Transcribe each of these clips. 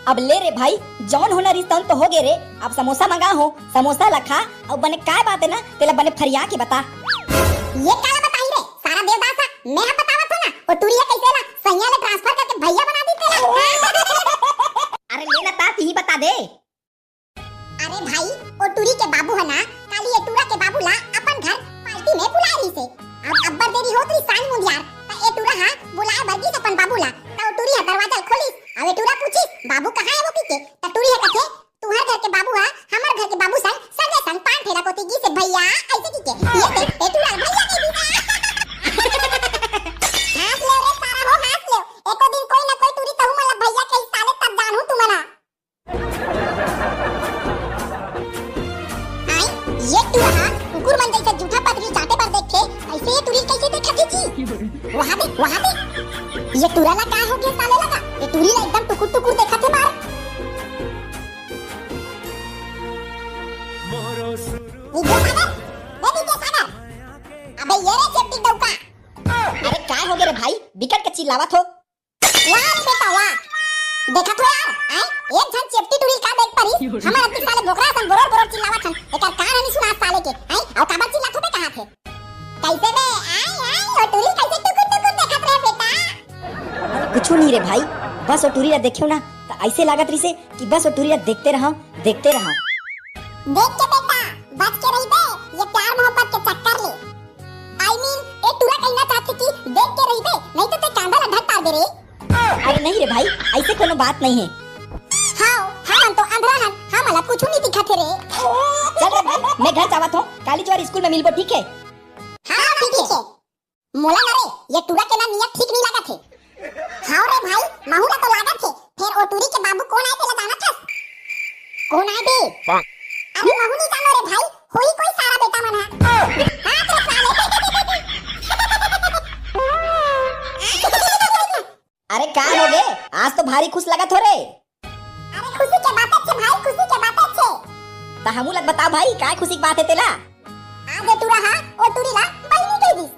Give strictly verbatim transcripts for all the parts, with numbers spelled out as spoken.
अब ले रे भाई, जौन होना रिस तौन तो हो गे रे। अब समोसा मंगा हो, समोसा ला खा, अउ बने काय बात हे ना, तेला बने फरिया के बता। ये काला बताही रे, सारा देवदास हा, मैं हा बतावत हो ना, ओ टूरी हा कैसे ला सैया ले transfer करके भैया बना दी तेला। अरे ले ना ता, तिही बता दे। अरे भाई, ओ टूरी के बाबू हा ना, काली ए टूरा के बाबू ला अपन घर party में बुलाए रहिसे। अब अब्बड़ देरी होत रहिस सांझ मुंधियार, त ए टूरा हा बुलाए बर गिस अपन बाबू ला। त ओ टूरी हा दरवाजा ल खोलिस, अब ए टूरा पूछिस, "बाबू कहाँ हे वो?" किके। त टूरी हा कथे, "तुहर घर के बाबू हा हमर घर के बाबू संग संगे संग पान ठेला कोती गिस हे भैया," ऐसे किके। ये से ए टूरा भैया कह दिस। हंस लेव रे सारा हो, हंस लेव। एको दिन कोई ना कोई टूरी तहू मन ला भैया कही साले, तब जानहू तुमन हा। आई, ये टूरा हा कुकुर मन जैसे जूठा पतरी चाटे बर देखथे, ऐसे ये टूरी कैसे देखत हे जी? वहाँ दे, वहाँ दे। ये टूरा ला का हो गया साले लगा? ये टूरी ला एकदम टुकुर टुकुर देखत हे बार। विद्यासागर, ए विद्यासागर। अबे ये रे चेपटी डौका। अरे काय हो गया रे भाई? बिकट के चिल्लावत हो। वाह रे बेटा, वाह। देखत हो यार, आय, एक झन चेपटी टूरी का देख परिस, हमर अतिक साले बोकरा असन बोरोर बोरोर चिल्लावत हन, एकर कान नइ सुनास साले के, आय, अउ काबर चिल्लात होबे कहाथे। कैसे बे, आय, आय, ओ टूरी कैसे टुकुर टुकुर देखत रहे बेटा? कुछु नहीं रे भाई, बस ओ टूरी ला देखेव ना, त ऐसे लागत रहिसे कि बस ओ टूरी ला देखते रहव, देखते रहव। देख के बेटा, बच के रहिबे, ये प्यार मोहब्बत के चक्कर ले। I mean, ए टूरा कहना चाहथे कि देख के रहिबे, नहीं तो ते कांदा ला ढक डारबे रे। अरे नहीं रे भाई, ऐसे कोनो बात नहीं है। हाव, हमन तो अंधरा हन, हमन ला कुछु नहीं दिखत हे रे। चल रे भाई, मैं घर जावत हूँ, काली जुवार स्कूल में मिलबो, ठीक है? हाँ, ठीक है। मोला ना रे, ये टूरा के ना नियत ठीक नहीं लागत हे। हाव रे भाई, महू ला तो लागत हे। फेर ओ टूरी के बाबू कोन आय तेला जानत हस? कोन आय बे? अरे महू नहीं जानो रे भाई, होई कोई सारा बेटा मन हा। हाँ, तो साले। अरे का हो गे? आज तो भारी खुश लगत हो रे। अरे खुशी के बात हे भाई, खुशी के बात हे। त हमू ला बता भाई, काय खुशी के बात हे तेला? आज ए टूरा हा ओ टूरी ला बहिनी कह दिस।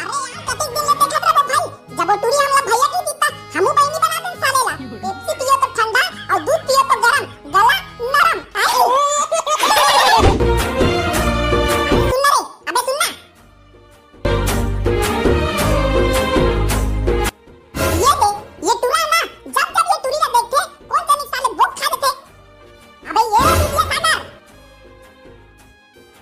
अरे यार, कतेक दिन ले देखत रहबो भाई, जब ओ टूरी हमला भैया कह दिस त हमू बहिनी बना देन साले ला। पेप्सी पियो तो ठंडा अउ दूध पियो तो गरम, गला नरम। आए। सुन ना रे, अबे सुन ना। ये दे, ये टूरा ना, जब जब ये टूरी ला देखथे, कोन जनी साले बोक खा देथे। अबे ये रे बिटिया सागर।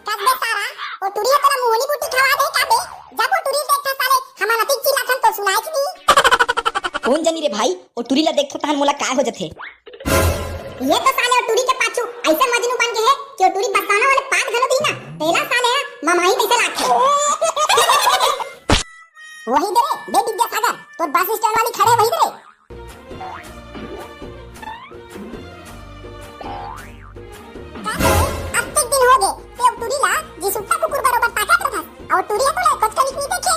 कस बे सारा, ओ टूरी हा तोला मोहनी बूटी खवा दे का बे? जब ओ टूरी देखथा साले, हमन अतिक चिल्लाथन तो सुनाई च नी। कोन जनी रे भाई, ओ टूरी ला देखथो तहन मोला काय हो जथे? ये तो साले ओ टूरी के पाछू ऐसे मजनू बन गे हे कि ओ टूरी बस्ताना वाले पाद घलो दी ना, तेला साले हा ममाही जैसे लागथे। वही दे रे, दे विद्यासागर, तोर बस स्टैंड वाली खड़े वही दे रे। का रे, अतेक दिन हो गे, ते ओ टूरी ला जी सुट्टा कुकुर बरोबर ताकत रथस, अउ टूरी हा तोला एको कनिक नहीं देखे।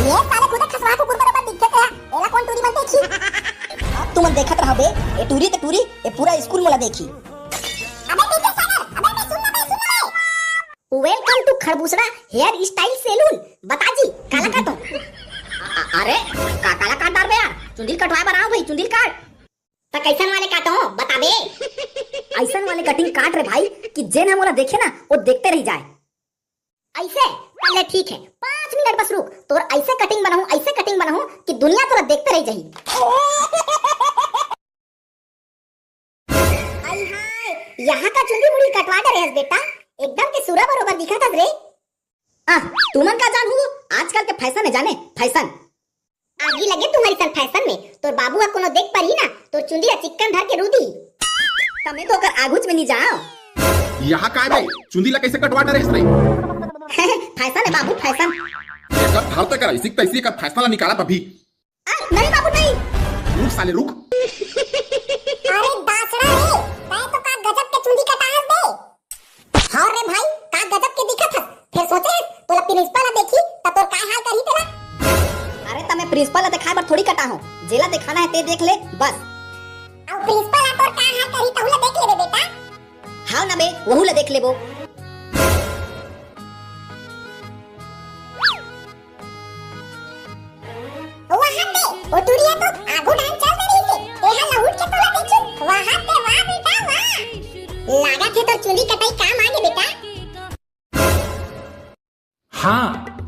ये साले खुदे खसवा कुकुर बरोबर दिखथे तेला, एला कोन टूरी मन देखही? अब तुमन देखत रहो बे, ए टूरी ते टूरी, ए पूरा स्कूल मोला देखही। अबे विद्यासागर, अबे बे सुन ना बे, सुन ना बे। Welcome to खरबूसड़ा hair style salon। बता जी, काला काटो? अ-, अरे, का, काला काट डारबे यार? चुंदी ल कटवाए बर आव भाई, चुंदी ल काट। त कैसन वाले काटो, बताबे? ऐसन वाले cutting काट रे भाई कि जेन ह मोला देखे ना, वो देखते रह जाए। ऐसे? पहले ठीक है, पाँच मिनट बस रुक, तोर ऐसे cutting बनाऊं, ऐसे cutting बनाऊं कि दुनिया तोला देखते रह जाही। आई हाय, यहाँ का चुंदी मुड़ी कटवा डरे हस बेटा, एकदम के सूरा बरोबर दिखत हस रे। आह, तुमन का जानहू, आजकल के fashion है जाने, fashion। आगी लगे तुम्हारी सन fashion में, तोर बाबू हा कोनो देख परही ना, तोर चुंदी ला चिक्कन धर के रूदी। त मैं तो ओकर आगूच में नहीं जाओ। यहाँ काय बे, चुंदी ला कैसे कटवा डरे हस रे? Fashion है बाबू, fashion। एकर धर ते कर ऐसी तैसी एकर fashion ला निकालत अभी। आ, नहीं बाबू, नहीं। रुक साले, रुक। अरे दासड़ा रे, तैं तो का गजब के चुंदी कटाहस बे। हाँ रे भाई, का गजब के दिखत हस। फेर सोचे हस, तोला principal ह देखही, त तोर काय हाल करही तेला। अरे, त मैं principal ला देखाए बर थोड़ी कटाहूँ, जेला देखाना है ते देख ले, बस। अउ principal ह तोर काय हाल करही, तहू ला देख लेबे बेटा। हाँ ना बे, वहू ला देख लेबो। वहाँ दे, ओ टुरिया तो आगू डाहन चल दे रहिसे, तेहा लहुट के तोला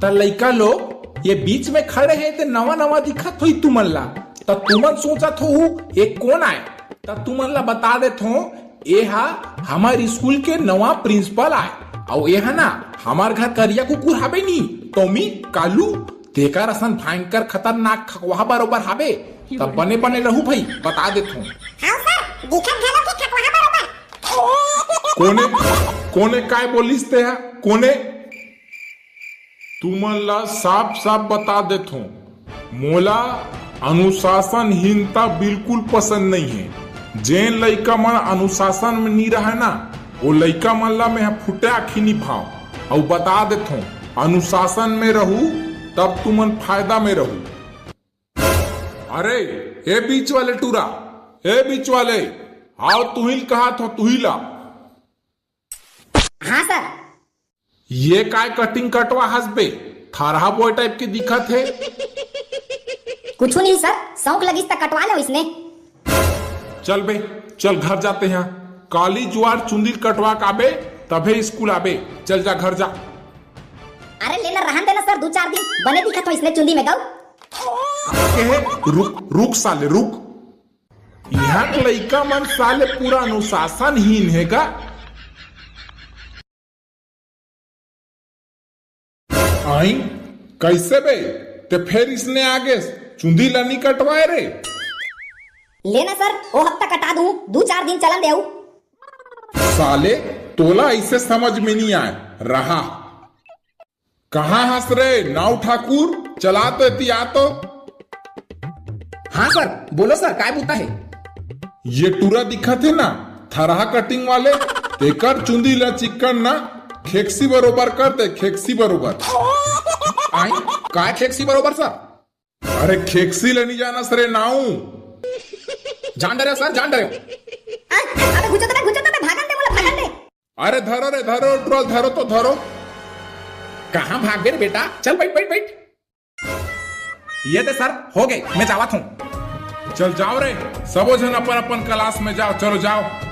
लइका लोग ये बीच में खड़े हे ते नवा नवा दिखत होही तुमन ला, त तुमन सोचत होहू ये कोन आय? त तुमन ला बता देत हों, ये हा हमर स्कूल के नवा प्रिंसिपल आय। अउ ये हा ना हमर घर करिया कुकुर हाबे नी, टॉमी, कालू, तेकर असन भयंकर खतरनाक खकवा बरोबर हाबे। त बने बने रहू भई, बता देत हों। हाव सर, दिखत घलो के खकवा बरोबर। कोने, कोने काय बोलिस ते हा? कोने? तुमन ला साफ-साफ बता देथों, मोला अनुशासनहीनता बिल्कुल पसंद नइ हे। जेन लइका मन अनुशासन में नी रहय ना, ओ लइका मन ला मेंह फुटे आँखी निभाव। अउ बता देथों, अनुशासन में रहू, तब तुमन फायदा में रहू। अरे, ए बीच वाले टूरा, ए बीच वाले, आव तुहिल कहाथों, तुहिला। हाँ सर। ये काय कटिंग कटवा हस बे? थरहा बॉय टाइप के दिखत हे। कुछु नहीं सर, शौक लगिस त कटवा लेंव इसने। चल बे, चल घर जाते हैं। काली जुआर चुंदी कटवा के आबे, तभे स्कूल आबे। चल जा घर जा। अरे लेना रहन देना सर, दू चार दिन बने दिखत हों इसने चुंदी में गऊ। के हे? रुक, रुक साले, रुक। इहाँ के लइका मन साले पूरा अनुशासनहीन हे गा। आई, कइसे बे? ते फेर इसने आगेस, चुंदी ला नी कटवाए रे? लेना सर, ओ हफ्ता कटा दूं, दू चार दिन चलन देऊ। साले, तोला अइसे समझ में नी आय, रहा। कहाँ हस रे नाऊ ठाकुर? चला तो एती आ तो। हाँ सर, बोलो सर, काय बूता हे? ये टूरा दिखत हे ना, थरहा कटिंग वाले, तेकर चुंदी ला चिक्कन ना, खेकसी बरोबर कर दे, खेकसी बरोबर। आई, काय खेकसी बरोबर सर? अरे खेकसी ले नी जानस रे नाऊ। जान डरेव सर, जान डरेव। अरे, अबे घुचो तो बे, घुचो तो बे, भागन दे, मोला भागन दे। अरे धरो रे, धरो, टूरा ल धरो तो धरो। कहाँ भागबे रे बेटा? चल बइठ, बइठ, बइठ। ये दे सर, हो गे, मैं जावत हूँ। चल जाव रे, सबो झन अपन अपन क्लास में जाव, चलो जाव।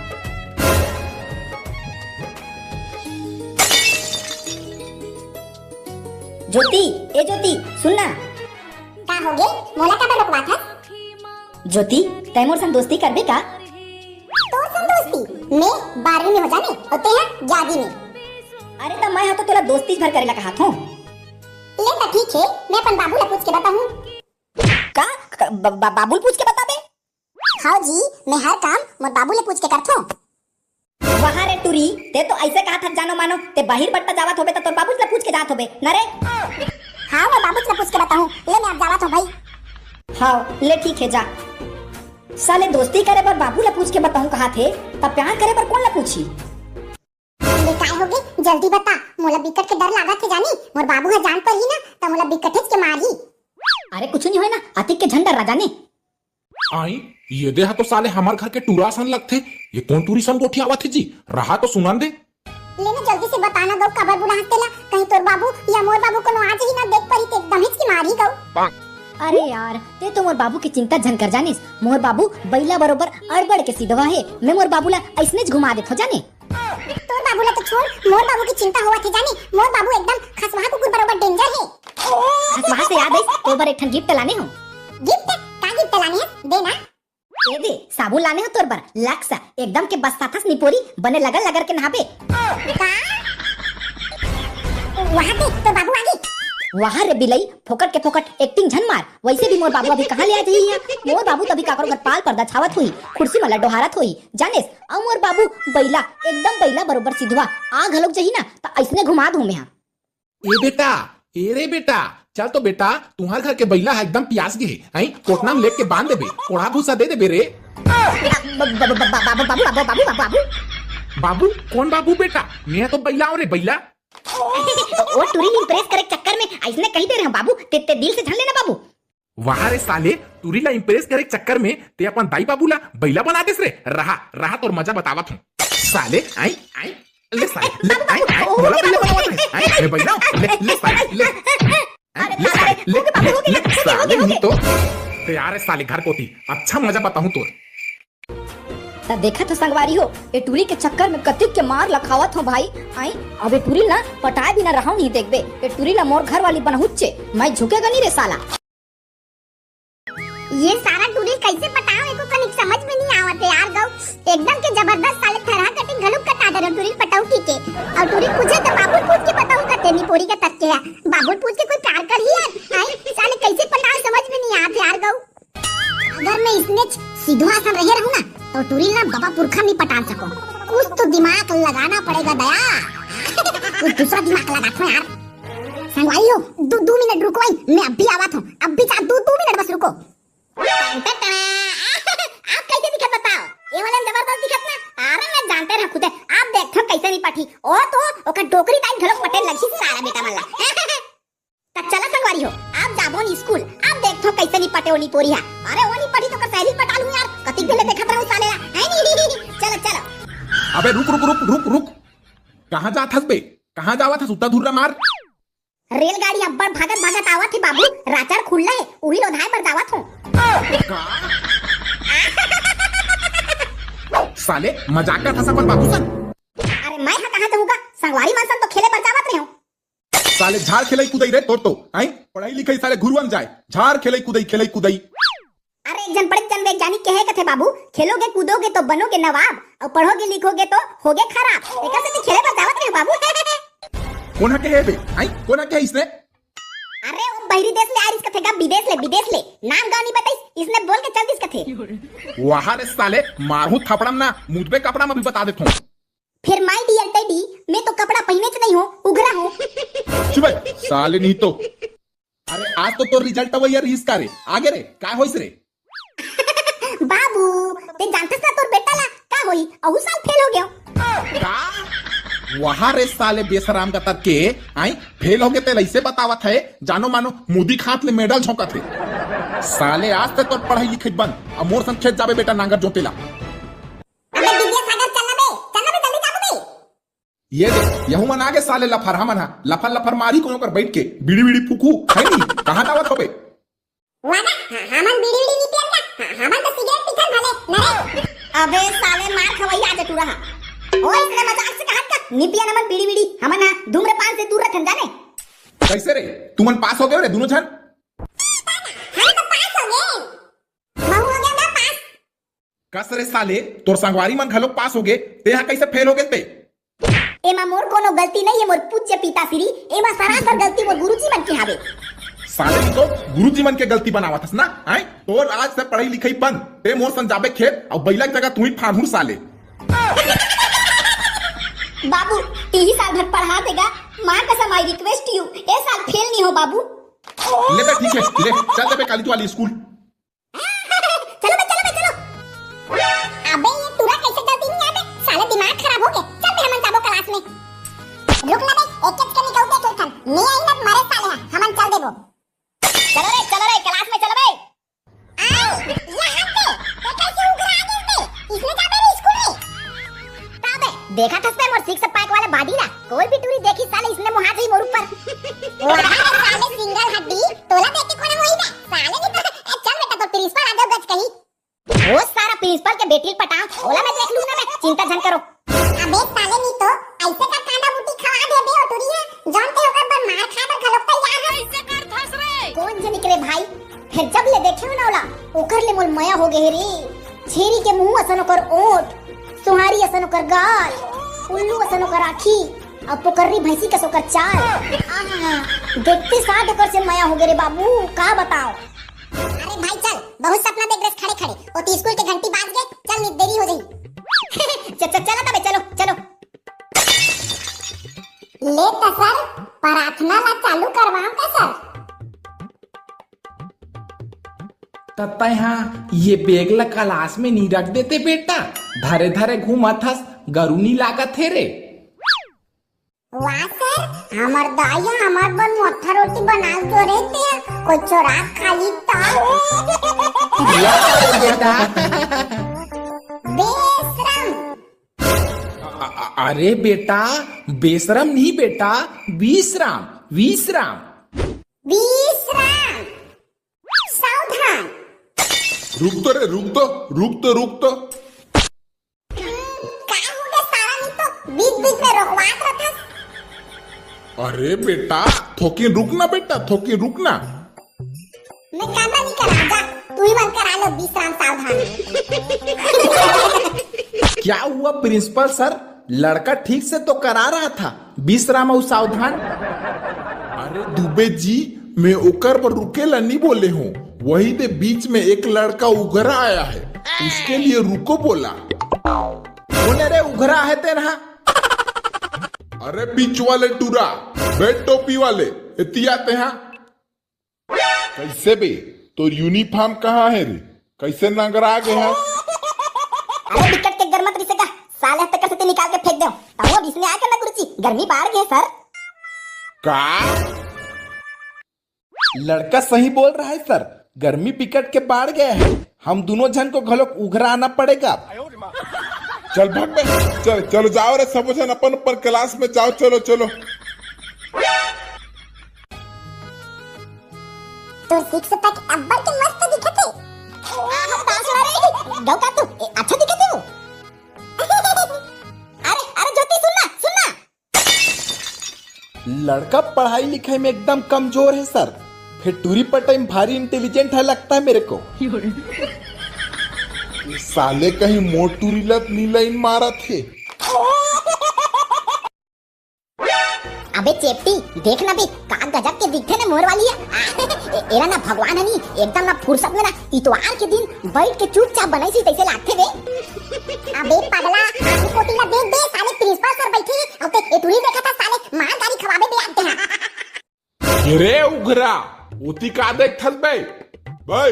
ज्योति, ए ज्योति, सुन ना। का हो गे? मोला काबर रोकवात हस? ज्योति, तैं मोर संग दोस्ती करबे का? तोर संग दोस्ती? मैं बारहवीं में हो जाने अउ तैं ह ग्यारहवीं में। अरे त मैं ह तो तोला दोस्ती भर करे ला कहात हूँ। ले त ठीक हे, मैं अपन बाबू ला पूछ के बताहूँ। का? क-, ब-, ब-, बाबू ल पूछ के बताबे? हाव जी, मैं हर काम मोर बाबू ले पूछ के करथों। वाह रे टूरी, तैं तो अइसे कहात हस जानो मानो, तैं बाहिर बट्टा जावत होबे त तोर बाबू ल पूछ के जात होबे, न रे? हाँ, मैं बाबू ल पूछ के बताहूँ। ले, मैं अब जावत हूँ भाई। हाँ, ले ठीक हे, जा। साले दोस्ती करे बर बाबू ल पूछ के बताहूँ कहात हे, त प्यार करे बर कोन ल पूछही? ले काय होगे? जल्दी बता, मोला बिकट के डर लागत हे जानी, मोर बाबू ह जान परही ना, त मोला बिकटेच के मारही। अरे कुछु नहीं होय ना, अतिक के झन डर्रा जानी। आई, ये दे हा तो साले हमर घर के टूरा असन लगथे। ये कोन टूरी सन गोठियावत हे जी? रहा तो सुनन दे। ले ना जल्दी से बता ना गऊ, काबर बुलाहस तेला? कहीं तोर बाबू या मोर बाबू कोनो आ जही ना, देख परही ते एकदम हिच के मारही गऊ। अरे यार, तैं तो मोर बाबू के चिंता झन कर जानिस। मोर बाबू बइला बरोबर अड़बड़ के सिधवा हे। मैं मोर बाबू ला अइसनेच घुमा देथों जाने। तोर बाबू ला तो छोड़, मोर बाबू के चिंता होवत हे जाने। मोर बाबू एकदम खसवाहा कुकुर बरोबर danger हे। खसवाहा से याद आइस, तोर बर एक ठन gift लाने हूँ। Gift? का gift लाने हे? दे ना। ए दे, साबुन लाने हूँ तोर बर, Lux, एकदम के बस्साथस निपोरी, बने लगर लगर के नहाबे। का? वहाँ दे, तोर बाबू आगे। वहाँ रे बिलई, फोकट के फोकट acting झन मार। वइसे भी मोर बाबू अभी कहाँ ले आ जही इहाँ? मोर बाबू त अभी काकरो घर पाल पर्दा छावत होही, खुर्सी म लड्डो हारत होही, जानेस? अउ मोर बाबू बइला, एकदम बइला बरोबर सिधवा, आ घलोक जही ना, त अइसने घुमा दूँ मेंहा। ए बेटा, ए रे बेटा, चल तो बेटा, तुँहर घर के बइला ह एकदम पियास गे हे, हैं? कोटना म लेग के बांध देबे, कोढ़ा भूसा दे देबे रे। ब-, ब-, ब-, ब-, बाबू, बाबू, बाबू, बाबू, बाबू। बाबू? कोन बाबू बेटा? मेंहा तो बइला हूँ रे, बइला। ओ टूरी ल impress करे के चक्कर में अइसने कहि दे रहेंव बाबू, तैं, तैं दिल से झन लेना बाबू। वाह रे साले, टूरी ला impress करे के चक्कर में तैं अपन दाई बाबू ला बइला बना देस रे। रहा, रहा तोर मजा बतावत हूँ। साले, आई, आई, ले साले, ले, आई, आई, मोला बइला बनावत हे। आई, मैं बइला हूँ, ले, ले साले, ले। आई, ले साले, ले, ले, ले साले, नहीं तो। तैं आ रे साले घर कोती, अच्छा मजा बताहूँ तोर। त देखत हो संगवारी हो, ए टूरी के चक्कर में कतिक के मार ल खावत हो भाई। आई, अब ए टूरी ल ना पटाए बिना रहव नहीं देखबे। ए टूरी ल मोर घर वाली बनहुच्चे, मैं झुकेगा नहीं रे साला। ये सारा टूरी कैसे पटाओ, एको कनिक समझ में नहीं आवत है यार गौ। एकदम के जबरदस्त साले थरहा कटिंग घलुक कटा दे रहे टूरी पटौती के। और टूरी पूछे तो बाबुल पूछ के पटऊ कते नहीं पोरी का तक के है। बाबुल पूछ के कोई प्यार कर ही यार। आई, साले कैसे पटाओ समझ में नहीं आवत यार गौ। अगर मैं इसने सिधवा सन रहे रहूं ना, तो टूरी ना बाबा पुरखा नहीं पटान सको। कुछ तो दिमाग लगाना पड़ेगा दया। कुछ दूसरा दिमाग लगाथो यार। संगवारी हो, दू, दू मिनट रुको, आई, मैं अभी आवत हूँ, अभी चा दू, दू मिनट बस रुको। टन टन टन। आप कैसे दिखत बताओ? ये वाले में जबरदस्त दिखत ना? अरे मैं जानते रहा खुदे, आप देखो कैसे नहीं पटी। ओ तो ओकर डोकरी टाइप घलोक पटे लगही सारा बेटा मन ला। त चला संगवारी हो, आप जाबो नी स्कूल, आप देखो कैसे नहीं पटे ओनी पोरी हा। अरे ओनी पटी तो कर सहेली पटा लूं यार, कतिक दिन ले देखत रहूं साले ला, है नी? चलो चलो। अबे रुक रुक रुक रुक रुक, कहाँ जात हस बे? कहाँ जावत हस? उतना धुर्रा मार। रेलगाड़ी अब्बड़ भागत भागत आवत हे बाबू, राचड़ खुल्ला हे, उही लोधाए बर जावत हो। साले मजाक करत हस अपन बाबू सन। अरे मैं हा कहाँ जाहूँगा, संगवारी मन सन तो खेले बर जावत रहे हो। साले झार खेलई कुदई रे तोर तो, आई पढ़ाई लिखई साले घुरुवन जाए, झार खेलई कुदई खेलई कुदई। अरे एक जन बड़े जन वैज्ञानिक कहे कथे बाबू, खेलोगे कूदोगे तो बनोगे नवाब, और पढ़ोगे लिखोगे तो होगे खराब। एकर से खेले बर जावत रहे बाबू। कोन ह कहे बे? आई कोन ह कहे इसने? अरे वो बहिरी देश ले आरिस कथे गा, विदेश ले, विदेश ले। नाम गाँव नहीं बताइस, इसने बोल के चल दिस कथे। वाह रे साले, मारहूं थपड़म ना, मुदबे कपड़ा में भी बता देथों। फिर माय डियर टेडी, मैं तो कपड़ा पहिनेच नहीं हो, उघरा हो। चुप बे, साले नहीं तो। अरे आज तो तोर रिजल्ट अवइया रहिस का रे? आगे रे, का होइस रे? बाबू, ते जानथस ना तोर बेटा ला का होई? अहू साल फेल हो गयो। का? वाह रे साले बेसराम का तक के, आई फेल हो गए तेला इसे बतावत है, जानो मानो मुदी खात ले मेडल झोंकत है। साले आज ते तोर पढ़ाई लिखाई बंद, अब मोर संग खेत जाबे बेटा नांगर जोते ला। अबे विद्यासागर चल ना बे, चल ना बे, जल्दी चल ना बे। ये देख, यहू मन आगे साले लफर, हमन हा लफर लफर मारी कोनो कर बैठ के, बीड़ी बीड़ी फूकू, है नी? कहाँ जावत होबे? वादा, ह-, हमन बीड़ी बीड़ी नी पियन का, ह-, हमन तो सिगरेट पीथन भले, नरे। अबे साले मार खवई आज टूरा हा। ओ इसने मजाक से कहत का, नी पियन हमन बीड़ी बीड़ी, हमन हा धूम्रपान से दूर रखन जाने। कैसे रे? तुमन पास हो गए रे दोनों झन? हम तो पास हो गए। महू हो गया ना पास। कस रे साले, तोर संगवारी मन घलोक पास हो गे, तेहा कइसे फेल हो गेस बे? एमा मोर कोनो गलती नइ हे, मोर पूज्य पिताश्री, एमा सरासर गलती मोर गुरुजी मन के हावे। साले, तो गुरुजी मन के गलती बनावत हस ना, हैं? तोर आज से पढ़ई लिखई बंद, ते मोर संग जाबे खेत, अउ बइला के जगह तुही फांदहूं साले। बाबू, इही साल भर पढ़ा देगा, माँ कसम, I request you, ए साल फेल नहीं हो बाबू। ले बे, ठीक है, ले, चल दे बे काली तू वाली स्कूल। चलो बे, चलो बे, चलो। अबे ये टूरा कैसे जल्दी नहीं आते? साले दिमाग खराब हो गए। चल बे हमन जाबो क्लास में। रुक ना बे, एक एक के निकल के खेलथन। नहीं आई ना मारे साले, हमन चल देबो। चलो रे, चलो रे, क्लास में चलो बे। आओ, यहाँ पे। ये कैसे उघरा आ गए बे? इसने जाबे रे स्कूल में। का बे, देखा थस बे मोर सिक्स पैक वाला बॉडी ला? कोई भी टूरी देखी साले इसने मुहा जाई मोर ऊपर। वाह रे साले सिंगल हड्डी, तोला देख के कोना होई बे? साले नहीं तो, ए, चल बेटा तो प्रिंसिपल आ जाओ गच कहीं। वो सारा प्रिंसिपल के बेटी पटाओ, ओला मैं देख लूं ना मैं, चिंता झन करो। अबे साले नहीं तो, ऐसे का कांदा बूटी खवा दे बे ओ टूरी है, जौन ते ओकर बर मार खाए बर घलोक तैयार है। ऐसे कर धस रे। कोन जनी के रे भाई, फेर जब ले देखे हो ना ओला, ओकर ले मोल मया हो गए रे। छेरी के मुंह असन ओकर ओंठ, सुहारी असन ओकर गाल, उल्लू असन ओकर आँखी, अउ पोकर्री भैंसी कस ओकर चाल। आहा, देखते साथ ओकर से मया हो गए रे बाबू, का बताओ। अरे भाई चल, बहुत सपना देख रहे खड़े खड़े, ओती स्कूल के घंटी बाज गए, चल नहीं देरी हो जाई। च-, च-, चला तबे, चलो, चलो। ले त सर, प्रार्थना ला चालू करवाओ का सर? त तैं हा ये बैग ला क्लास में नी रख देते बेटा, धरे धरे घूमत हस, गरू नी लागत हे रे। वाह सर, हमर दाई हा हमर बर मोथा रोटी बनाल तो रे ते, कोई चोरा खा ली त। वाह बेटा। बेशरम। अ-, अ-, अरे बेटा, बेशरम नहीं बेटा, विश्राम, विश्राम। विश्राम। सावधान। रुक तो रे, रुक तो, रुक तो, रुक तो। अरे बेटा, थोकिन रुक ना बेटा, थोकिन रुक ना। मैं कांदा नहीं करा, जा, तू ही मन करा लो, विश्राम सावधान। क्या हुआ प्रिंसिपल सर, लड़का ठीक से तो करा रहा था, विश्राम और सावधान। अरे दुबे जी, मैं ओकर बर रुके ला नहीं बोले हूँ, वही दे बीच में एक लड़का उघरा आया है, उसके लिए रुको बोला। कोन रे उघरा है तेन हा? अरे बीच वाले टूरा, बैठ टोपी वाले, एतिया तेहा। कैसे बे, तोर यूनिफॉर्म कहाँ है रे? कैसे नंगरा गे है? अरे बिकट के गरमत रिसे का, साले हत्ते कर से निकाल के फेंक दो। तब अब इसने आके ना गुरुजी, गर्मी बाढ़ गए सर। का? लड़का सही बोल रहा है सर, गर्मी बिकट के बाढ़ गया है, हम दोनों झन को घलोक उघरा आना पड़ेगा। चल भाग बे, चल, चलो जाओ रे, सबो झन अपन अपन क्लास में जाओ, चलो, चलो। तोर सिक्स पैक अब्बड़ के मस्त दिखत हे। आहा, तासरा रे, गौ का तू, ए, अच्छा दिखत हे वो। अरे, अरे ज्योति, सुन ना, सुन ना। लड़का पढ़ाई लिखाई में एकदम कमजोर है सर, फिर टूरी पटाई में भारी इंटेलिजेंट है लगता है मेरे को। ये साले कहीं मोर टूरी लत नी लाइन मारत हे। अबे चेपटी, देख ना बे, का गजब के दिखथे ना मोर वाली है। ए-, एला ना भगवान हनी एकदम ना फुर्सत में ना इतवार के दिन बैठ के चुपचाप बनाई सी तैसे लागथे बे। अबे पगला, आगू कोती ला देख बे, साले प्रिंसिपल सर बैठे हैं, अब ते एतुरी देखा था साले मार गाड़ी खवाबे बे आते हैं। ये रे उघरा, ओती का देखथस बे? बे।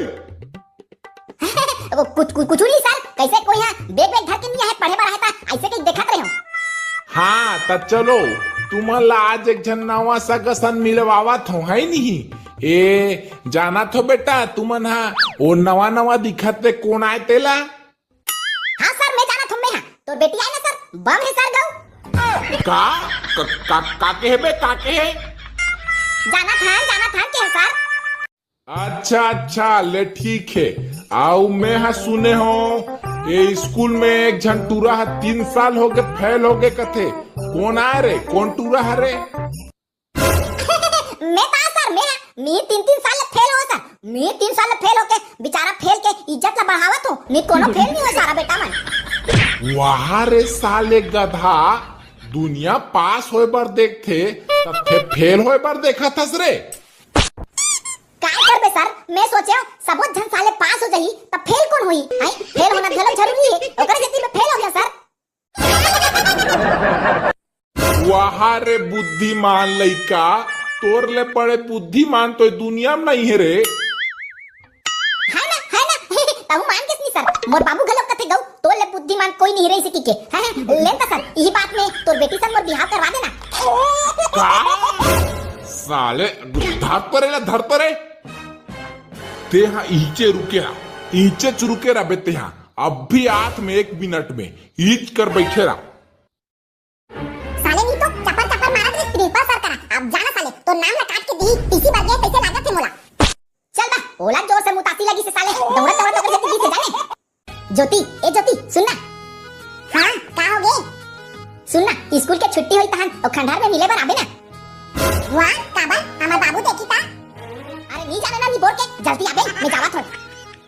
वो कुछ, कुछ, कुछ नहीं सर, कैसे कोई यहाँ बैग वैग धर के नहीं आए, पढ़े बर आए था, ऐसे कहीं देखत रहे हो। हाँ, त चलो, तुमन ला आज एक झन नवा सगा सन मिलवावत हो, है नहीं? ए, जानत हो बेटा, तुमन हा, ओ नवा नवा दिखत ते कोन आए तेला? हाँ सर, मैं जानत हूँ, मैं हाँ। तोर बेटी आए ना सर, बम है सर गौ। का? का, का, का के हे बे, का के हे? जानत हन, जानत हन के है सर? अच्छा, अच्छा, ले ठीक है। आऊ मैं हा सुने हो, ये स्कूल में एक झन टूरा हा तीन साल हो गए फेल हो गए कथे। कोन आए रे? कोन टूरा हा रे? मैं ता सर, मैं, मैं तीन, तीन साल ले फेल हो सर, मैं तीन साल ले फेल होके बेचारा फेल के इज्जत ला बढ़ावत हो, मैं कोनो फेल नहीं हो सारा बेटा मन। वाह रे साले गधा, दुनिया पास होए बर देखथे, तब फेल होए बर देखत हस रे। काय करबे सर, मैं सोचे हूँ सबो झन साले पास हो जाही, तब फेल कोन होही? हैं? फेल होना घलो जरूरी है, ओकरे सेती मैं फेल हो गया सर। वाह रे बुद्धिमान लइका, तोर ले बड़े बुद्धिमान तो दुनिया में नहीं है रे। है ना, है ना। तहु मान के नहीं सर, मोर बाबू घलो कथे गौ, तोर ले बुद्धिमान कोई नहीं रही सकी के। है, है, ले तो सर, यही बात में तोर बेटी संग मोर बिहाव करवा देना। का? साले, धर तो रे ना, धर तो रे। ते हा इहिचे रुके रहा, इहिचे च रुके रहा बे ते हा। अब भी हाथ में एक मिनट में ईच कर बैठे रहा। साले नहीं तो चपर चपर मारत रहिस प्रिंसिपल सर करा। अब जाना साले, तो नाम ला काट के दी, टीसी बर गए तैसे लागत है मोला। चल बा, ओला जोर से मुतासी लगी से साले, दौड़त दौड़त ओकर सेती दी से जाने। ज्योति, ए ज्योति, सुन ना। हाँ, का हो गे? सुन ना, स्कूल के छुट्टी होई तहन ओ खंडहर में मिले बर आबे ना। वाह, काबर? हमर बाबू देखी ता? अरे नहीं जाने ना, नहीं बोल के, जल्दी आबे, मैं जावत हूँ।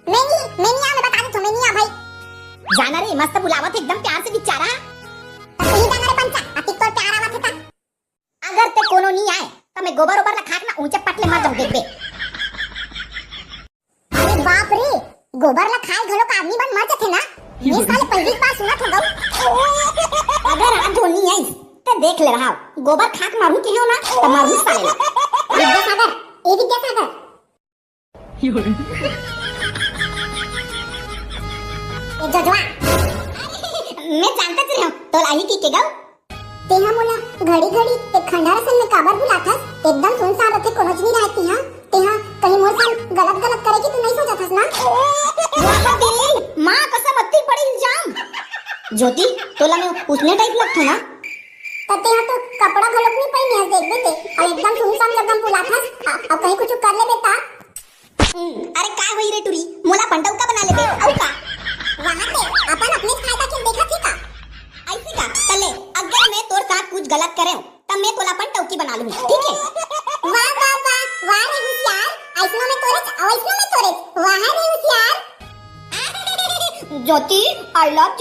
मैं नहीं, मैं नहीं आ, मैं बता देत हूँ, मैं नहीं आ भाई। जाना रे, मस्त बुलावत हे एकदम प्यार से बिचारा। तब तू ही जाना रे पंचा, अतिक तोर प्यार आवत हे ता। अगर ते कोनो नहीं आए, तो मैं गोबर ओबर ला खा के ना ऊंचे पट ले मर जाऊं, देखबे। अरे बाप रे, गोबर ला खाए घलो का आदमी बन मर जथे ना? ये साले पहली बार सुनत हो गऊ। अगर आज वो नहीं आइस, ते देख ले रहा, गोबर खा के मरू के हो ना, तो मरू साले ला। विद्यासागर, ए विद्यासागर। ए जोजवा। मैं जानता चले हूँ, तो लाही की के गऊ? तेहा मोला घड़ी घड़ी ए खंडहर असन में काबर बुलाथस? एकदम सुनसान रथे, कोनोच नहीं रहत तिहा। तेहा कहीं मोर संग गलत गलत करे की तो नहीं सोचत हस ना? वाह दीदी, माँ कसम, अति बड़े इल्जाम। ज्योति, तोला मैं उसने टाइप लगथो ना? त तेहा तो कपड़ा घलोक नहीं पहने हस, देखबे ते। अउ एकदम सुनसान जगह में बुलाथस, अ, अउ कहीं कुछ कर लेबे ता? हम्म, अरे का होई रे टुरी, मोला अपन टउका बना लेबे, अउ का? वहाँ ते अपन अपने फायदा के देखत ही का? ऐसे का? चले, अगर मैं तोर साथ कुछ गलत करेंव, तब मैं तोला अपन टउकी बना लूँ।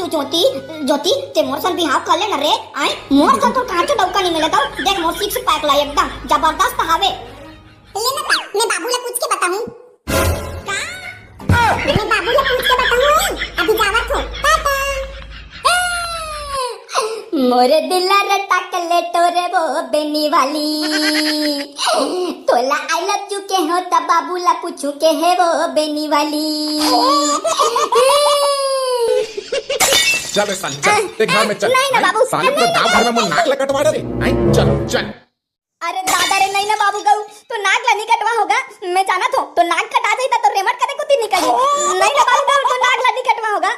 ज्योति, ज्योति, ते मोर सन बिहाव कर ले न रे। आय, मोर सन तो कांचो डौका नहीं मिले तो। देख मोर सिक्स पैक ला, एकदम जबरदस्त हावे। ले ना ता, मैं बाबू ला पूछ के बताहूँ। का? मैं बाबू ला पूछ के बताहूँ, अभी जावत हो। टाटा। मोरे दिल रे टकलेटो रे वो बेनी वाली, तोला आई लव यू के हो त बाबू ला पूछू के हे वो बेनी वाली। चल रे साली, चल, ते घर में चल। नहीं ना बाबू, साले पूरा गांव भर में मोर नाक ला कटवा डरे। आई, चल, चल। अरे दादा रे, नहीं ना बाबू गऊ, तो नाक ला नहीं कटवा होगा। मैं जानत हो, तो नाक कटा जाई त तो रेमट करे कुती निकल। नहीं ना बाबू गऊ, तो नाक ला नहीं कटवा होगा।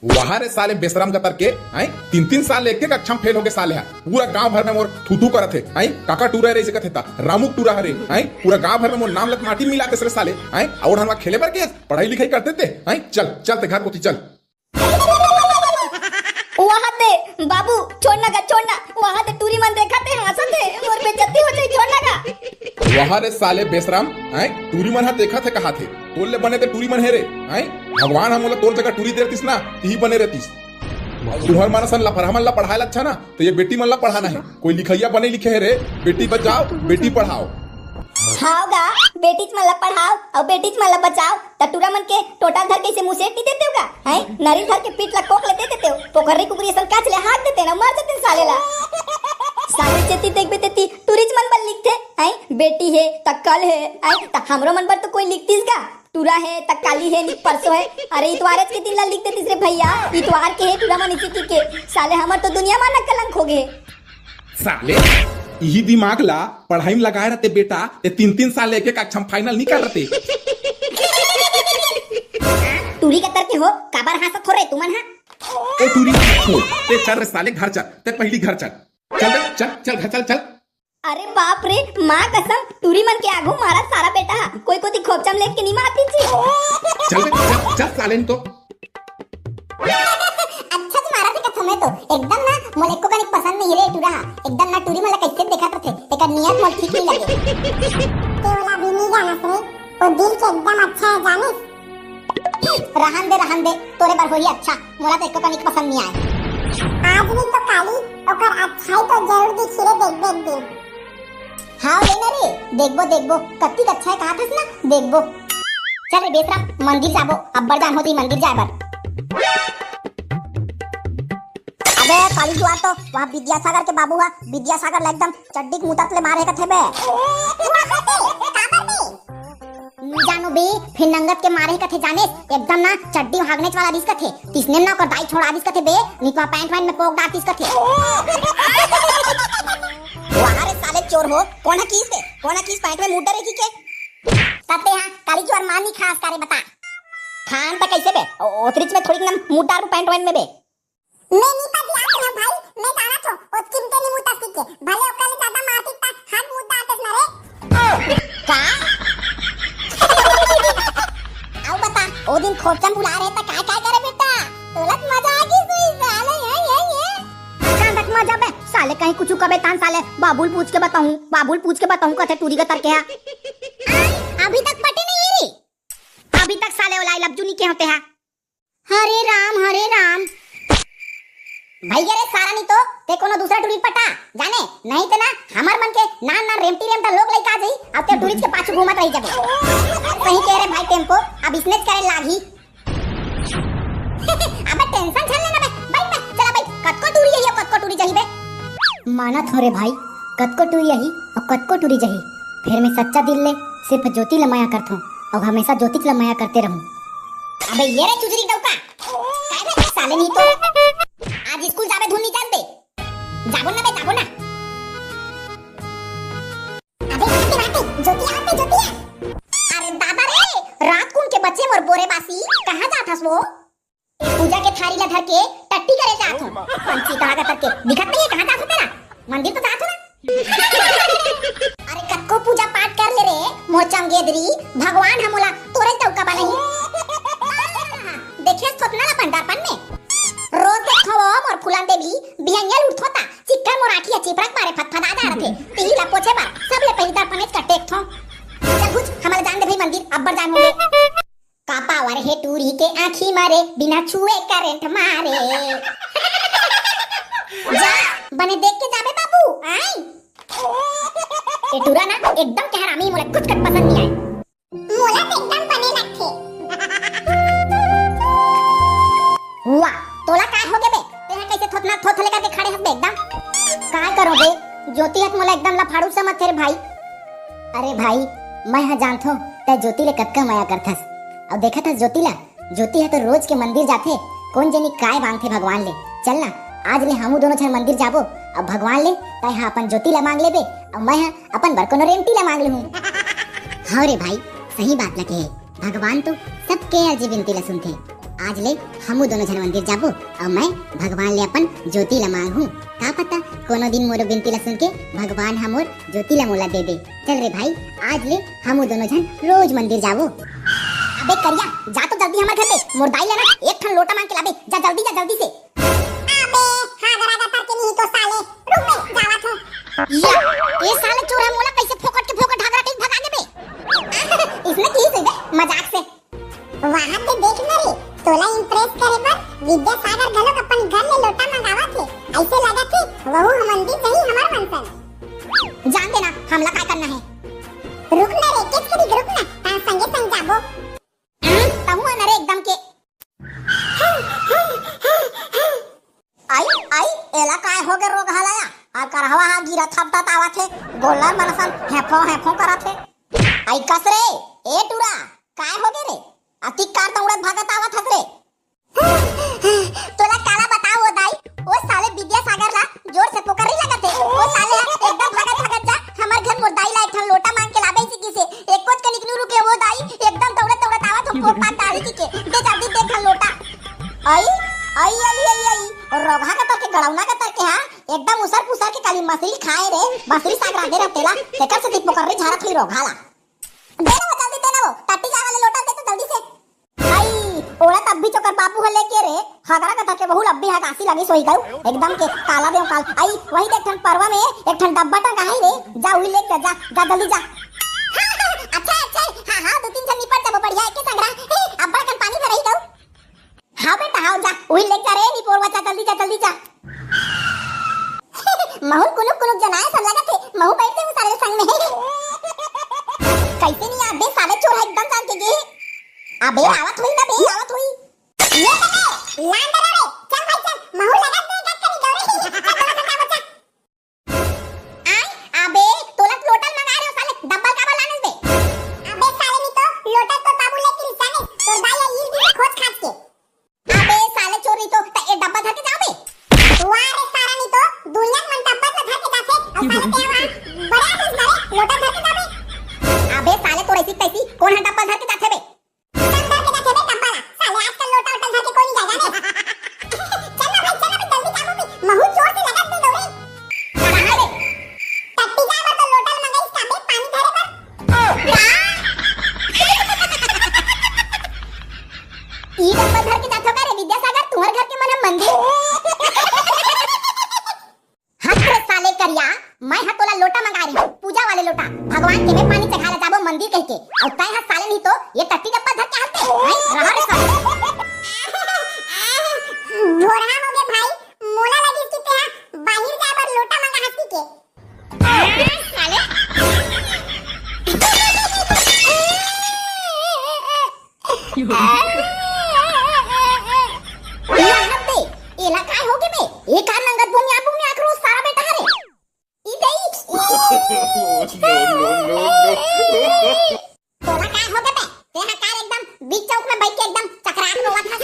वाह रे साले बेशरम कतर के, हैं? तीन तीन साल एक एक कक्षा में फेल हो गे साले हा। पूरा गांव भर में मोर थू थू करत हे, हैं? काका टूरा रे इसे कथे ता, रामू टूरा हरे, हैं? पूरा गांव भर में मोर नाम लत माटी मिला देस रे साले, हैं? और हनवा खेले बर के पढ़ाई लिखाई करते ते, हैं? चल, चल ते घर कोती चल। वहां दे बाबू, छोड़ना का छोड़ना, वहां दे टूरी मन देखा ते हांसत हे, मोर बेइज्जती हो जाई, छोड़ना का। वाह रे साले बेशरम, हैं? टूरी मन हा देखा थे कहा थे, तोर ले बने ते टूरी मन हे रे, हैं? भगवान हा मोला तोर जगह टूरी दे रहतीस ना, तिही बने रहतीस। तुहर मन असन लफरहा मन ला पढ़ाए ला अच्छा ना, तो ये बेटी मन ला पढ़ाना है। कोई लिखइया बने लिखे है रे, बेटी बचाओ, बेटी पढ़ाओ। हाव गा, बेटीच मन ला पढ़ाओ अउ बेटीच मन ला बचाओ, त टूरा मन के टोटा धर के इसे मुसेट नहीं देते हो का? हैं? नरी धर के पीठ ला कोक ले दे देते हो, पोखरी कुकरी असन काच ले हाथ देते ना, मर जाते साले ला। साले जेती देखबे तेती टूरीच मन बर लिखथे, हैं? बेटी है, त कल है, हैं? त हमरो मन बर तो कोई लिखतीस का? टूरा हे, त काली हे, नि परसों हे। अरे, इतवारेच के दिन ला लिख देतिस रे भैया। इतवार के हे टूरा मन इसे कहिके। साले, हमर तो दुनिया मा न कलंक हो गे। साले, इही दिमाग ला पढ़ाई में लगाए रहते बेटा, ते तीन तीन साल एक एक कक्षा में final नहीं कर रहते। टूरी के तर के हो, काबर हांसत हो रे तुमन हा? ए टूरी, ते चल रे साले घर चल, ते पहली घर चल। चल बे, चल, चल घर चल, चल। अरे बाप रे, माँ कसम, टूरी मन के आगू मारा सारा बेटा हा। कोई कोती खोपचा म लेट के नहीं मारती जी। चल बे, चल, चल साले तो। अच्छा तो मारा थे कथो में तो, एकदम ना मोला एको कनिक पसंद नहीं रे टूरा हा। एकदम ना टूरी मन ला कैसे देखत रथे, एकर नियत मोला ठीक नहीं लगे। ते ओला भी नहीं जानत रे, वो दिल के एकदम अच्छा है जानिस। रहन दे, रहन दे, तोरे बर होही अच्छा, मोला तो एको कनिक पसंद नहीं आए। आज नहीं तो काली ओकर अच्छाई तो जरूर दिखी रे, देखबे एक दिन। हाँ, ले ना रे, देखबो, देखबो, कतिक अच्छा है कहा थस ना, देखबो। चल रे बेसरा, मंदिर जाबो, अब्बड़ जान होती मंदिर जाए बर। अबे काली जुआर तो वहाँ विद्यासागर के बाबू हा, विद्यासागर ला एकदम चड्डी के मुतत ले मारे कथे बे। काबर बे? नी जानो बे, फेर नंगत के मारे कथे जानेस, एकदम ना चड्डी हागनेच वाला रिस कथे। तिसने ना ओकर दाई छोड़ा दिस कथे बे, निकवा पैंट वैंट में पोक डारतिस कथे। वाह रे साले चोर हो, कोन हा किस दे, कोन हा किस पैंट में मुद्दा रे की के? तते हा, काली चोर मानी खास करे बता। खान त कैसे बे? ओ, ओतरीच में थोड़ी ना मुद्दा रू पैंट वैंट में बे। मैं नी पतियात हूँ भाई, मैं जानत हूँ, ओतकी म ते नी मुतस के, भले ओकर ले ज्यादा मारती त हाथ मुद्दा आतेस ना रे। का? आओ बता, ओ दिन खोपचम बुला रहे त काय काय करे बेटा? तोला त मजा आ गई सुई साले, ये, ये, ये। कहाँ तक मजा बे? साले कहीं कुछ कबे तान साले, बाबुल पूछ के बताऊँ, बाबुल पूछ के बताऊँ कथे टूरी के तरके हा। अभी तक पटे नहीं री। अभी तक साले ओला I love you नहीं के होते हा। हरे राम, हरे राम। भैया रे सारा नहीं तो ते कोनो दूसरा टूरी पटा जाने, नहीं ते ना हमर मन के नान नान रेमटी रेमटा लोग लइका आ जाई, अब ते टूरीज के पाछू घूमत रही जबे। सही कह रे भाई टेम्पो, अब इसने करे लागी। अबे टेंशन झन लेना बे, बैठ बे, चला बैठ, कतको टूरी यही, कतको टूरी जही बे। मानत हो रे भाई, कतको टूरी यही और कतको टूरी जही, फिर मैं सच्चा दिल ले सिर्फ ज्योति ले मया करथों और हमेशा ज्योति ले मया करते रहूं। अबे ये रे चुजरी डौका, काय बे साले नहीं तो आज स्कूल जाबे धुन नहीं जानते, जाबो ना बे, जाबो ना। अबे बाटे, बाटे, ज्योति आते, ज्योति आ। अरे दादा रे, रात कुन के बच्चे मोर बोरे बासी, कहाँ जात हस वो? पूजा के थारी ला धर के टट्टी करे जात हो। पंछी कहाँ का करके दिखत नहीं है, कहाँ जात हो तेरा? मंदिर तो जात हो ना। अरे कतको पूजा पाठ कर ले रे, मोर चमगेदरी, भगवान हमोला तोरे चौका बनाई। देखिए सपना ला पंडारपन में। रोज देखो वो मोर फुलान देवी, बिहनिया उठो ता, चिक्कर मोर आँखी ह चिपरक मारे फतफता जा रथे। तिही ला पोछे बर, सबले पहिली दर्पण में कटे एक ठो। चल बुझ, हमला जान दे भाई मंदिर, अब्बड़ जान होगे। का पावर हे टूरी के आँखी मारे, बिना छुए रेंट मारे। जा, बने देख के जाबे बाबू, आई। ए टूरा ना, एकदम के हरामी, मोला कुछ कट पसंद नहीं आए। मोला तो एकदम बने लगथे। वाह, तोला काय हो गे बे? तेहा कैसे थोथना थोथले करके खड़े हस बे एकदम? काय करो बे? ज्योति ह त मोला एकदम लफाड़ू समझथे रे भाई। अरे भाई, मैं ह जानथो, तै ज्योति ले कतका मया करथस। अउ देखत हस ज्योति ला, ज्योति ह तो रोज के मंदिर जाथे, कोन जनी काय मांगथे भगवान ले। चल ना, आज ले हमू दोनों झन मंदिर जाबो, अउ भगवान ले तै ह अपन ज्योति ला मांग लेबे, अउ मैं ह अपन बर कोनो रेंटी ला मांग लूहूं। हाँ रे भाई, सही बात ला कहे, भगवान तो सबके अर्जी बिनती ला सुनथे। आज ले हमू दोनों झन मंदिर जाबो, अउ मैं भगवान ले अपन ज्योति ला मांगहूं। का पता कोनो दिन मोरो बिनती ला सुन के भगवान ह मोर ज्योति ला मोला दे दे। चल रे भाई, आज ले हमू दोनों झन रोज मंदिर जाबो। अबे करिया, जा तो जल्दी हमर घर ले, मोर दाई ला ना एक ठन लोटा मांग के लाबे, जा जल्दी, जा जल्दी से। अबे, हागरा का करके नहीं तो साले, रुक बे, जावत हूँ। या, ए साले चोर ह मोला कैसे फोकट के फोकट हागरा कहीं भगा देबे? इसने की से बे, मजाक से। वाह दे देख ना रे, तोला इम्प्रेस करे बर विद्यासागर घलोक अपन घर ले लोटा मंगावत हे। ऐसे लगत हे वहू ह मंदिर जाही हमर मन सन। जान देना, हमला काय करना है। रुक ना रे, केच करी रुक ना, तार संगे संग जाबो। हम्म, तहू ह ना रे एकदम के। आई, आई, एला काय हो गे रोगहा ला? आ करहवा हा गिरा थपथप आवत हे, गोल्लर मन असन हेफो हेफो करत हे। आई कस रे, ए टूरा, काय हो गे रे? अतिक कार दौड़त भागत आवत हस रे। तोला काला बताओ ओ दाई, ओ साले विद्यासागर ला जोर से पोकरी लगत हे। ओ साले हा एकदम भागत भागत जा, हमर घर मोर दाई ला एक ठन लोटा मांग के लाबे सी किसे। एको च कनिक नु रुके ओ दाई, एकदम दौड़त दौड़त आवत हो, पोक पाक डाली की के। दे जल्दी दे ठन लोटा। आई, आई, आई, आई, आई। रोगहा का तरके गड़ौना का तरके हा, एकदम उसर पुसर के काली मछली खाए रे, मछली साग रांधे रहते ला, तेकर से ती पोकरी झारत हुई रोगहा ला। दे ना वो, जल्दी दे ना वो, टट्टी जाए वाले लोटा दे तो जल्दी से। आई, ओला तब भी चोकर बाबू ह लेके रे, हगरा कथा के बहू लब्बी ह कासी लगी सोई गऊ, एकदम के काला देव काल। आई, वही देख ठन परवा में एक ठन डब्बा टंगा है रे, जा उही लेके जा, जा जल्दी जा। अच्छा, अच्छा, हाँ, हाँ, दो तीन झन निपट जाबो बढ़िया, एके संग रहा। हे, अब्बड़ कन पानी भरही गऊ। हाँ बेटा, हाँ, जा, उही लेके जा रे, निपोर बच्चा, जल्दी जा, जल्दी जा। महू कुनुक कुनुक जनाए सन लगत हे, महू बैठ जाहूं साले संग में। कैसे नहीं आबे साले चोर ह एकदम जान के गे। अबे आवत हुई ना बे, आवत हुई। ये चले, लान दे रे, चल भाई चल, महू लगत दे गट करी गौरे। चल, चल, चल, चल, चल। आय, अबे, तोला लोटल मंगा रहे हो साले, डब्बल काबर लानस बे? अबे साले नहीं तो, लोटल तो बाबू लेके रिसाने, तो दाई ये ईर गिरी खोज खाज के। अबे साले चोर नहीं तो, त ए डब्बा धर के जाओ बे। वाह रे सारा नहीं तो, दुनिया मन डब्बा से धर के जाथे, और साले ते वहाँ बड़ा चीज मारे, लोटा धर के जाबे। अबे साले तोर ऐसी तैसी, कोन ह डब्बा धर के जाथे बे? सब धर के जाथे बे डब्बा ला, साले आजकल लोटा वोटा धर के कोई नहीं जाय जाने। चल ना भाई, चल ना भाई, जल्दी जाबो बे, महू चोर से लगत बे दौड़े। कहाँ रे? टट्टी जाए बर तो लोटा ल मंगाइस का बे, पानी धरे बर। ई डब्बा धर के जाथो का रे विद्यासागर, तुम्हर घर के मन ह मंदिर। हट रे साले करिया, मैं ह तोला लोटा मंगा रही हूँ, पूजा वाले लोटा, भगवान के में पानी चढ़ा ला जाबो मंदिर कह के, और तय ह साले नहीं तो ये टट्टी डब्बा धर के आते, हैं? रहा रे साले। भोरहा हो गे भाई, मोला लगिस कि तेहा बाहिर जाए बर लोटा मंगा हसी के। साले। यहाँ बे, एला काय हो गे बे? ए का नंगत भूमि आ भूमि आकरो सारा बेटा हरे। ई दे, ई। तोला काय हो गे बे? तेहा कार एकदम बीच चौक में बैठ के एकदम चकरात रोवत हस।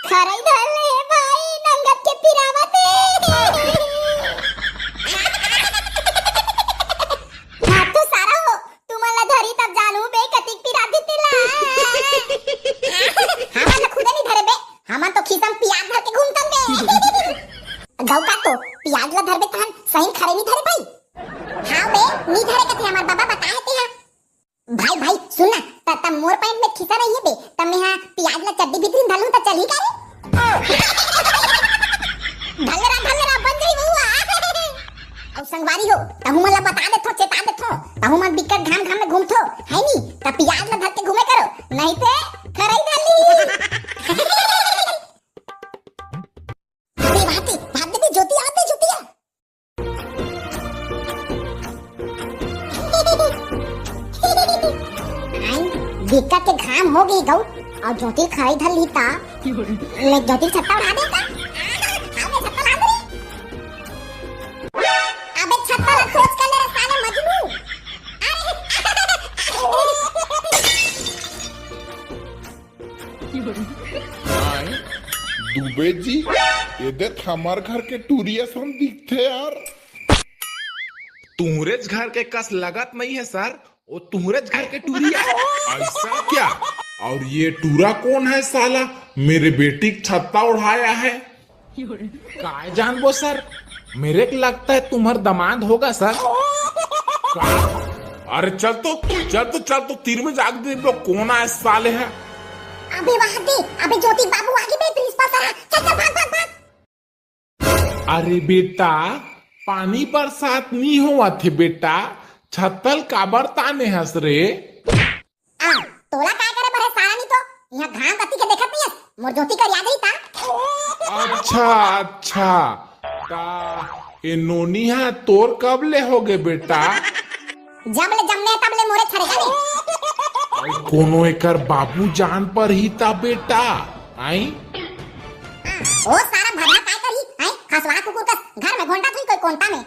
खरई धर ले भाई, नंगत के पिरावत हे। हाँ, तू सारा हो, तुमन ला धरी तब जानू बे, कतिक पिरा दी तेला। हमन ला खुदे नहीं धरे बे, हमन तो खीसा म पियाज धर के घूमथन बे। गऊ का तो पियाज ला धरबे तहन सही खरे नहीं धरे भाई। हाँ बे, नहीं धरे कथे हमर बाबा बताए ते हा। भाई, भाई, सुन ना, त, त मोर पैंट में खीसा नहीं है बे, त मैं हा पियाज ला चड्डी भीतरी में धर लूं त चलही का रे? धर ले रहा, धर ले रहा, बन जाई बउआ। अउ संगवारी हो, तहू मन ला बता देथो, चेता देथो, तहू मन बिकट घाम घाम में घूमथो, है नी? त पियाज ला धर के घूमे करो, नहीं ते खरई धर ली। दिक्कत के घाम हो गई गऊ, अउ ज्योति खरई धर ली ता। मैं ज्योति छत्ता उड़ा दे का? अबे छत्ता ला खोज कर ले रे साले मजनू। अरे। आए, दुबे जी, ये देख हमर घर के टूरी असन दिखथे यार। तुहरेच घर के कस लगत नहीं है सर, वो तुहरेच घर के टूरी है। ऐसा क्या? और ये टूरा कौन है साला? मेरे बेटी की छत्ता उड़ाया है। काय जानबो सर, मेरे को लगता है तुम्हार दमाद होगा सर। का? अरे चल तो, चल तो, चल तो तीर में जाके देख लो कौन आए साले है। अबे वहां दे, अबे ज्योति बाबू आगे बे प्रिंसिपल सर, चल चल भाग भाग भाग। अरे बेटा, पानी बरसात नी होवत हे बेटा, छत्तल काबर ताने हस रे? आ, तोला काय करे बर हे साला नी तो? यहाँ घाम कति के देखत नहीं हस? मोर ज्योति कर याद रही ता? अच्छा, अच्छा। ता ए नोनी हा तोर कब ले होगे बेटा? जब ले जम्मे तब ले मोरे छड़ेगा ने। अरे कोनो एकर बाबू जान पर ही ता बेटा। आई? ओ सारा भरना काय करी? आई? खसवा कुकुर कस घर में घोंटा थी कोई कोंटा में।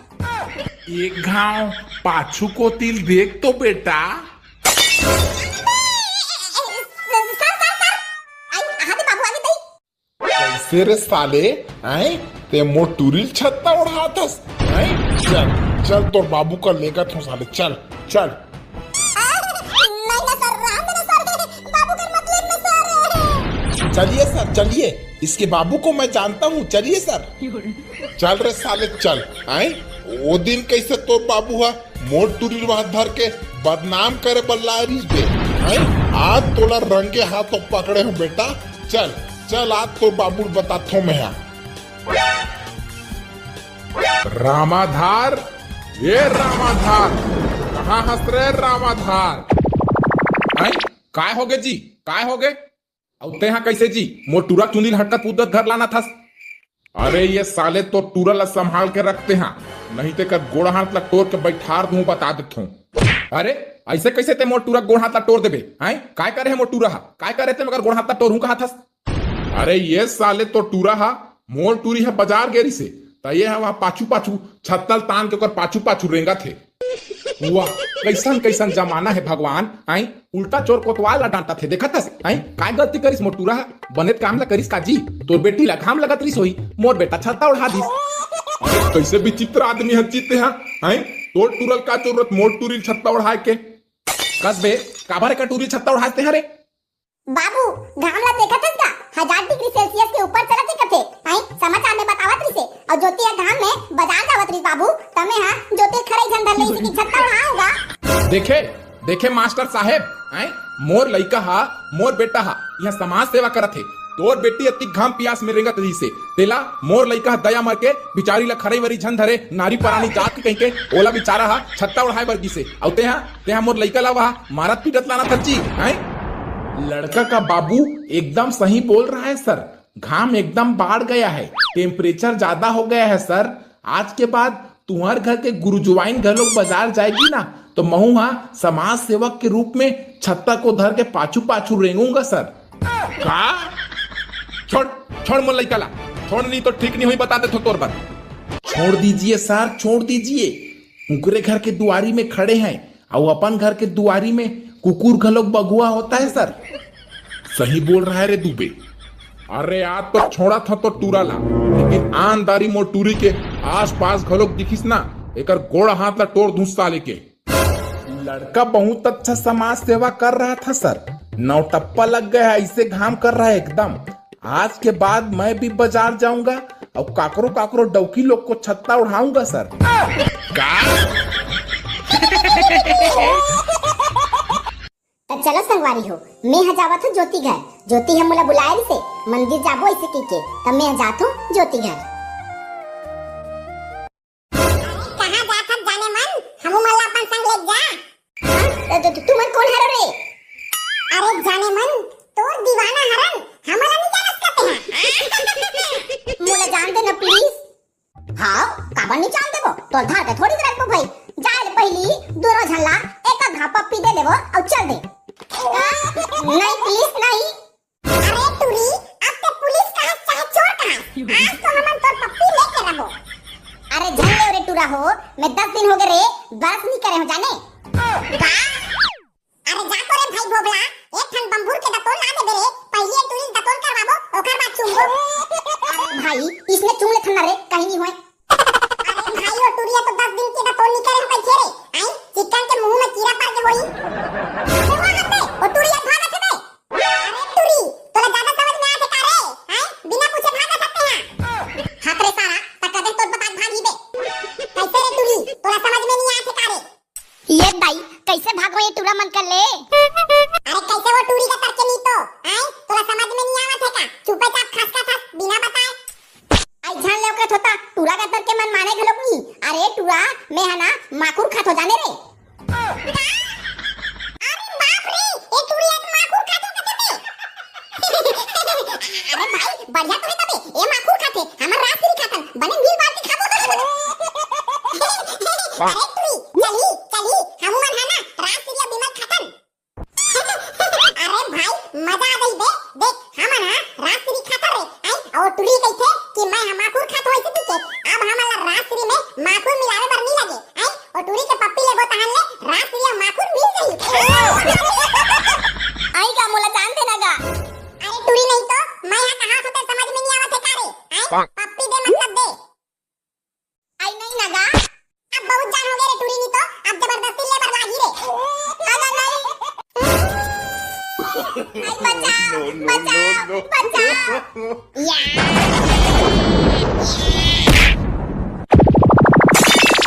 एक घाव पाछू को तिल देख तो बेटा। Sir, sir, sir. आई, आहा दे बाबू, आगे दई। कैसे रे साले, हैं? ते मोर टूरी ल छत्ता उड़ाथस, हैं? चल, चल तोर बाबू का लेगत हूँ साले, चल, चल। नहीं ना सर, राम ना सर, बाबू कर मत लेना सर। चलिए सर, चलिए, इसके बाबू को मैं जानता हूँ, चलिए सर। चल रे साले, चल, हैं? वो दिन कैसे तोर बाबू हा मोर टूरी ल वहां धर के बदनाम करे बर लाय रहिस बे, हैं? आज तोला रंगे हाथों पकड़े हूं बेटा। चल, चल, आज तोर बाबू ल बताथों मैं हा। रामाधार, ये रामाधार, कहाँ हस रे रामाधार? हैं? काय होगे जी? काय होगे? अउ तेहा कइसे जी मोर टूरा चुंदी ल हटकत कूदत घर लानथस? अरे ये साले, तोर टूरा ल संभाल के रख तेहा, नहीं ते एकर गोड़ हाथ ल टोर के बइठार दूं, बता देथों। अरे अइसे कइसे ते मोर टूरा के गोड़ हाथ ल टोर देबे, हैं? काय करे हे मोर टूरा हा? काय करे ते मगर गोड़ हाथ ल टोरहूं कहथस? अरे ये साले, तोर टूरा हा, मोर टूरी हा बजार गे रिसे, त ये हा वहां पाछू पाछू छत्तल तान के ओकर पाछू पाछू रेंगत हे। वाह, कइसन कइसन जमाना हे भगवान, हैं? उल्टा चोर कोतवाल ला डांटत हे, देखत हस, हैं? काय गलती करिस मोर टूरा हा? बने काम ला करिस का जी? तोर बेटी ला घाम लगत रिस होही, मोर बेटा छत्ता ओढ़ा दिस। अरे कइसे विचित्र आदमी हस जी ते हा, हैं? तोर टूरा ल का जरूरत मोर टूरी ल छत्ता ओढ़ाय के? कस बे, काबर एकर टूरी ल छत्ता ओढ़ाय ते हा रे? बाबू, घाम ला देखत हस का? हजार डिग्री सेल्सियस के ऊपर चलत हे कथे। हाय, समाचार में बतावत रिसे। अउ ज्योति ह घाम में बजार जावत रिस बाबू, तमे हा ज्योति खरई झन धर ले इसी की छत्ता उड़ाए होगा। देखे, देखे मास्टर साहेब, हैं? मोर लइका हा, मोर बेटा हा, यह समाज सेवा करत हे। तोर बेटी अतिक घाम पियास में रेंगत रहिसे, तेला मोर लइका हा दया मर के बिचारी ला खरई वरी झन धरे, नारी परानी जात के कहिके ओला बिचारा हा छत्ता उड़ाए बर गिसे। अउ तेहा, तेहा मोर लइका ला वहा मारत पीटत लानथस जी, हैं? लड़का का बाबू एकदम सही बोल रहा है सर, घाम एकदम बाढ़ गया है, टेम्परेचर ज्यादा हो गया है सर। आज के बाद तुम्हार घर के गुरुजुवाइन घलोक बजार जाएगी ना, तो महू हा समाज सेवक के रूप में छत्ता को धर के पाछू पाछू रेंगूंगा सर। का? छोड़, छोड़ मोर लइका ला, छोड़, नहीं तो ठीक नहीं होई, बता देथों तोर बर। छोड़ दीजिए सर, छोड़ दीजिए। उनकरे घर के दुआरी में खड़े हैं, अउ अपन घर के दुआरी में कुकुर घलोक बगुआ होता है सर। सही बोल रहा है रे दुबे। अरे आज तो छोड़थों तोर टूरा ला, लेकिन आन दारी मोर टूरी के आसपास घलोक दिखिस ना, एकर गोड़ हाथ ला टोर दूं साले के। लड़का बहुत अच्छा समाज सेवा कर रहा था सर, नौटप्पा लग गया है, ऐसे घाम कर रहा है एकदम। आज के बाद मैं भी बजार जाऊंगा अउ काकरो काकरो डौकी लोग को छत्ता उड़ाऊंगा सर। का? त चलो संगवारी हो, मैं ह जावत हूँ ज्योति घर। ज्योति ह मोला बुलाए रिसे, मंदिर जाबो ऐसे कहिके, त मैं ह जात हूँ ज्योति घर। कहाँ जात हस जाने मन, हमू मन ला अपन संग ले जा। अ, तु, तु, तुमन कोन हरो रे? अरे जाने मन, तोर दीवाना हरन, हमन ला नहीं जानस का तेहा? मोला जान दे ना प्लीज। हाँ, काबर नहीं जान देबो? तोर धर के थोड़ी रखबो भाई। जाए ले पहली दोनों झन ला एक आध पप्पी दे देबो अउ चल दे। आज तो हमन तोर पप्पी लेके रहो। अरे झन ले रे टूरा हो, मैं दस दिन हो गए रे, brush नहीं करे हो जाने। का? अरे जा तो रे भाई भोभला, एक ठन बम्बूर के दतोल ला देबे रे, पहली ये टूरी दतोल करवाबो, ओकर बाद चूमबो। अरे भाई, इसने चूम ले थन ना रे, कहीं नहीं होए। अरे भाई, वो टूरिया तो दस दिन के दतोल नहीं करे हो कैसे रे? आई, चिकन के मुंह में कीड़ा पड़ के होई। अरे वो हटे, वो टूरिया भागत है बे। अरे टूरी, तोला ज्यादा समझ में आथे का रे? हैं? बिना पूछे भागत हते हैं। हट रे सारा, त कदे तोर बता भागी बे। कैसे रे टूरी, तोला समझ में नहीं आथे का रे? ये दाई, कैसे भागो ये टूरा मन कर ले? अरे कैसे वो टूरी का तरके नहीं तो, हैं? तोला समझ में नहीं आवत है का? चुपचाप खसखस बिना बताए। आई झान ले ओकरे थोता, टूरा का तरके मन माने घलोक नहीं। अरे टूरा, मैं है ना माकुर खात हो जाने रे। अरे बाप रे, ए टूरी आज माखुर खाथे कथे बे। अरे भाई, बढ़िया तो है तबे, ए माखुर खाथे, हमर राजश्री खाथन, बने मिल बांट के खाबो तो। अरे टूरी, चली, चली, हमू मन है ना, राजश्री अउ बिमल खाथन। अरे भाई, मजा आ गई बे, देख, हमन हा राजश्री खाथन रे, आई, अउ टूरी कहिथे कि मैं हा माखुर खात होइसे पीके, अब हमन ला राजश्री में माखुर मिलावे बर नहीं लगे। आई, ओ टूरी के पप्पी लेबो तहन ले राजश्री अउ माखुर मिल जाही। आई गा, मोला जान देना गा। अरे टूरी नहीं तो, मैं हा कहाँ से तेरे समझ में नहीं आवत है का रे? आई, पप्पी दे मतलब दे। आई नहीं ना गा। अब बहुत जान हो गए रे टूरी नहीं तो, अब जबरदस्ती ले बर लागी रे। आ गा नहीं। आई बचाओ, बचाओ, बचाओ। या।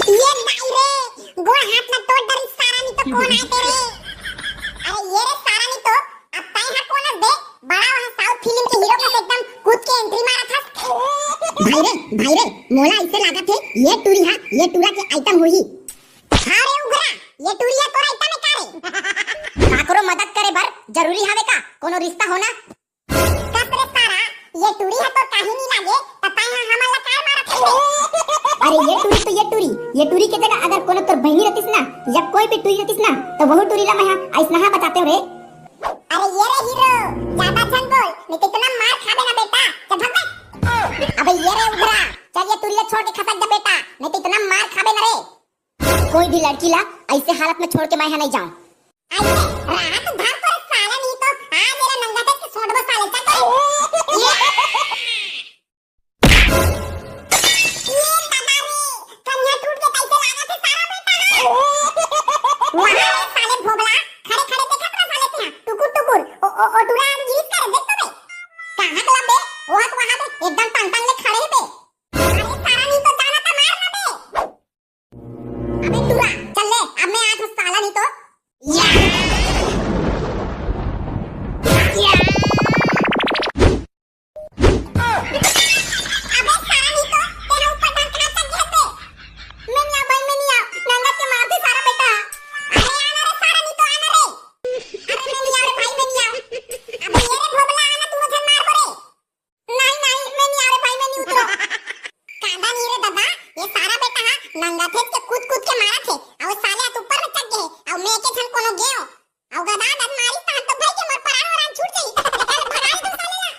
ये दाई रे, गोड़ हाथ ला तोड़ डरी सारा नहीं तो कौन आए तेरे? अरे ये रे सारा नहीं तो, अब तैं हा कोन अस बे? बड़ा वहाँ साउथ फिल्म के हीरो कस एकदम कूद के एंट्री मारत हस। भाई रे, भाई रे, मोला ऐसे लागत है, ये टूरी हा, ये टूरा के आइटम होही। हाँ रे उघरा, ये टूरी हा तोर आइटम है का रे? काकरो मदद करे बर जरूरी हवे का? कोनो रिश्ता होना? कस रे सारा, ये टूरी हा तोर काही नहीं लागे, त तैं हा हमन ला काय मारत हस बे? अरे ये टूरी तो ये टूरी, ये टूरी के जगह अगर कोनो तोर बहिनी रहतिस ना, या कोई भी टूरी रहतिस ना, तो वहू टूरी ला मैं हा ऐसना हा बचाते हो रे। अरे ये रे हीरो, ज्यादा झन बोल, नहीं तो इतना मार खाबे ना बेटा, चल भाग बे। अबे ये रे उघरा, चल ये टूरी ला छोड़ के खसक जा बेटा, नहीं तो इतना मार खाबे ना रे। कोई भी लड़की ला ऐसे हालत में छोड़ के मैं यहाँ नहीं जाऊँ। अरे रात भर पर साला नहीं तो आज मेरा नंगा तक के सोट बस साले चल। ये ये दादा रे, कन्या टूट के कैसे लागत है सारा बेटा हा। वहाँ रे साले भोगला, खड़े खड़े देखत रह साले तिहा, टुकुर टुकुर। ओ, ओ, ओ, टूरा आज गिरिस करे, देख तो बे। कहाँ के लबे? ओहत वहाँ बे, एकदम टंग टंग ले खड़े हे बे। अरे सारा नहीं तो जाना था मार ना बे। अबे टूरा, चल ले, अब मैं आज साला नहीं तो। या। या। अबे सारा नहीं तो, तेरा ऊपर डांट कहाँ तक घेर दे? मैं नहीं आ भाई, मैं नहीं आ, नंगा के मार दे सारा बेटा। अरे आना रे सारा नहीं तो, आना रे। अरे मैं नहीं आ रे भाई, मैं नहीं आ। अबे ये रे भोगला, आना तू मुझे मार रे। नहीं, नहीं, मैं नहीं आ रे भाई, मैं नहीं उतरो। कांदा नहीं रे दादा, ये सारा बेटा हा नंगा थे के कूद कूद के मारा थे, अउ साले हाथ ऊपर में चढ़ गए, अउ मैं एके झन कोनो गेओ, अउ गदा दन मारिस तहन तो भाई के मोर परान वरान छूट जाई, एकर भगा ले तू साले ला।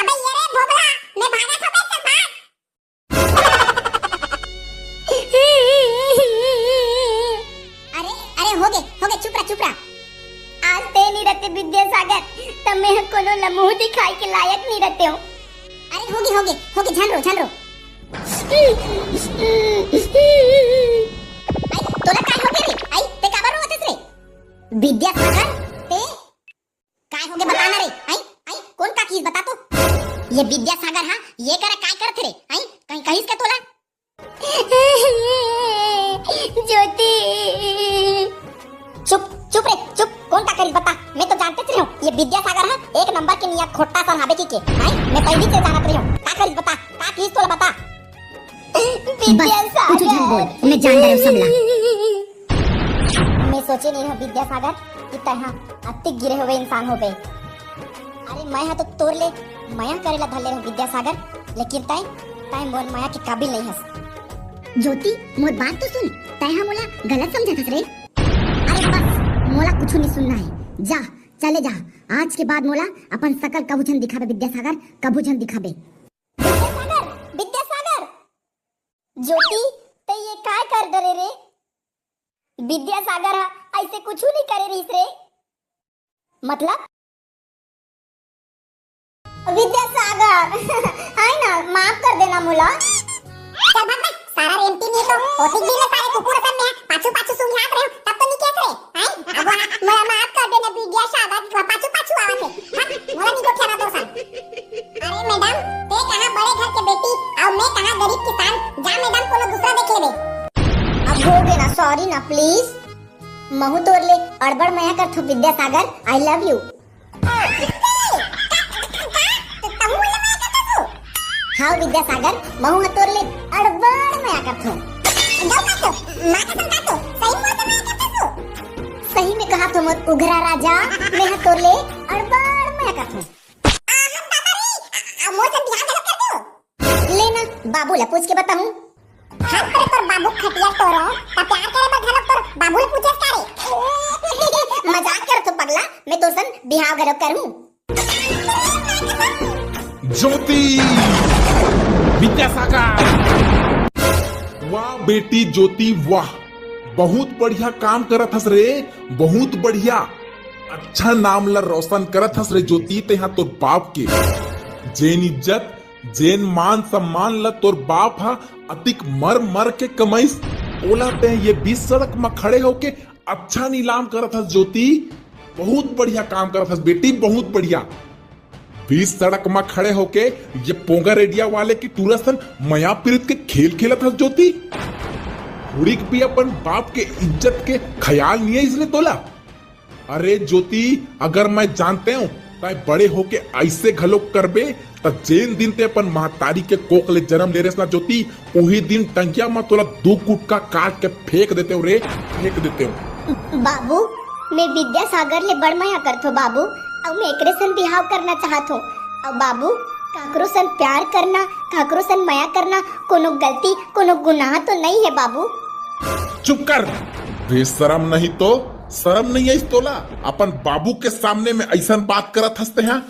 अबे ये रे भोगला, मैं भागा था बे, चल भाग। अरे, अरे, होगे, होगे, चुप रह, चुप रह। आज ते नहीं रहते विद्यासागर, त मैं ह कोनो ल मुंह दिखाई के लायक नहीं रहते हो। अरे, होगे, होगे, होगे, झन रो, झन रो। आई, तोला काय होगे रे? आई, ते काबर रोवत हस रे? विद्यासागर, ते काय होगे बता ना रे, आई, आई, कोन का चीज बता तो? ये विद्यासागर हा, ये करा काय करत रे, आई, कहीं कहिस का तोला? ज्योति। चुप, चुप रे, चुप, कोन का करिस बता? मैं तो जानते रही हूँ, ये विद्यासागर हा, एक नंबर के निया खोटा सन हाबे की के, आई, मैं पहली से जानत रही हूँ, का करिस बता, का चीज तोला बता? बस, कुछ झन बोल, मैं जान डरे सबला। मैं सोचे नहीं हूँ विद्यासागर कि तैं हा अतिक गिरे हुए इंसान होबे। अरे मैं हा तो तोर ले मया करे ला धर ले रहूं विद्यासागर, लेकिन तैं, तैं मोर मया के काबिल नहीं हस। ज्योति, मोर बात तो सुन, तैं हा मोला गलत समझत हस रे। अरे बस, मोला कुछ नहीं सुनना है, जा, चले जा, आज के बाद मोला अपन शकल कभू झन दिखाबे विद्यासागर, कभू झन दिखाबे। ए सागर, विद्यासागर हा ऐसे कुछ नहीं करे रहिस रे। मतलब? विद्यासागर, आय ना, माफ कर देना मोला। चल भाग बे, सारा रेमटी नहीं तो होती भी ले सारे कुकुर सन में पाछू पाछू सुंघात रहे, तब तो नहीं कहत रहे। आय, अब वहाँ मोला माफ कर देना विद्यासागर, पाछू पाछू आवत है। हट, मोला नहीं गोठियाना तो सन। अरे मैडम, ते कहाँ बड़े घर के बेटी और मैं कहाँ गरीब किसान, जा मैडम कोनो दूसरा देख लेबे। अब हो गए ना, सॉरी ना प्लीज। महू तोर ले अड़बड़ मया करथो विद्यासागर, I love you। हाँ विद्यासागर, महू ह तोर ले अड़बड़ मया करथो। सही में कहा तो मोर उघरा राजा, मैं ह तोर ले अड़बड़ मया करथो। लेना, बाबू ला पूछ के बताऊं। हाथ करे तोर बाबू खटिया टोरो, त प्यार करे बर घलो तोर बाबू ला पूछे का रे? मजाक करत हो पगला, मैं तोर सन बिहाव घलो करूं। ज्योति, विद्यासागर, वाह बेटी ज्योति, वाह, बहुत बढ़िया काम करत हस रे, बहुत बढ़िया। अच्छा नाम ला रोशन करत हस रे ज्योति, तेहा तोर बाप के जेन इज्जत, जेन मान सम्मान ला तोर बाप हा अतिक मर मर के कमाइस, ओला ते ये बीच सड़क म खड़े होके अच्छा नीलाम करत हस ज्योति। बहुत बढ़िया काम करत हस बेटी, बहुत बढ़िया। बीच सड़क म खड़े होके ये पोंगा रेडिया वाले की टूरा सन मया पीरित के खेल खेलत हस ज्योति। थोड़ीक भी अपन बाप के इज्जत के ख्याल नहीं है इसलिए तोला। अरे ज्योति, अगर मैं जानते हूँ तय बड़े होके ऐसे घलो करबे, त जेन दिन ते अपन महतारी के कोख ले जन्म ले रेस ना ज्योति, उही दिन टंगिया म तोला दू गुटका काट के फेंक देते हो रे, फेंक देते हो। बाबू, मैं विद्यासागर ले बड़ मया करथो बाबू, अउ मैं एकरे सन बिहाव करना चाहत हूँ। अउ बाबू, काकरो सन प्यार करना, काकरो सन मया करना कोनो गलती, कोनो गुनाह तो नहीं है बाबू। चुप कर, बेशरम नहीं तो शरम नहीं है तोला, अपन बाबू के सामने में ऐसन बात करत हस ते हा।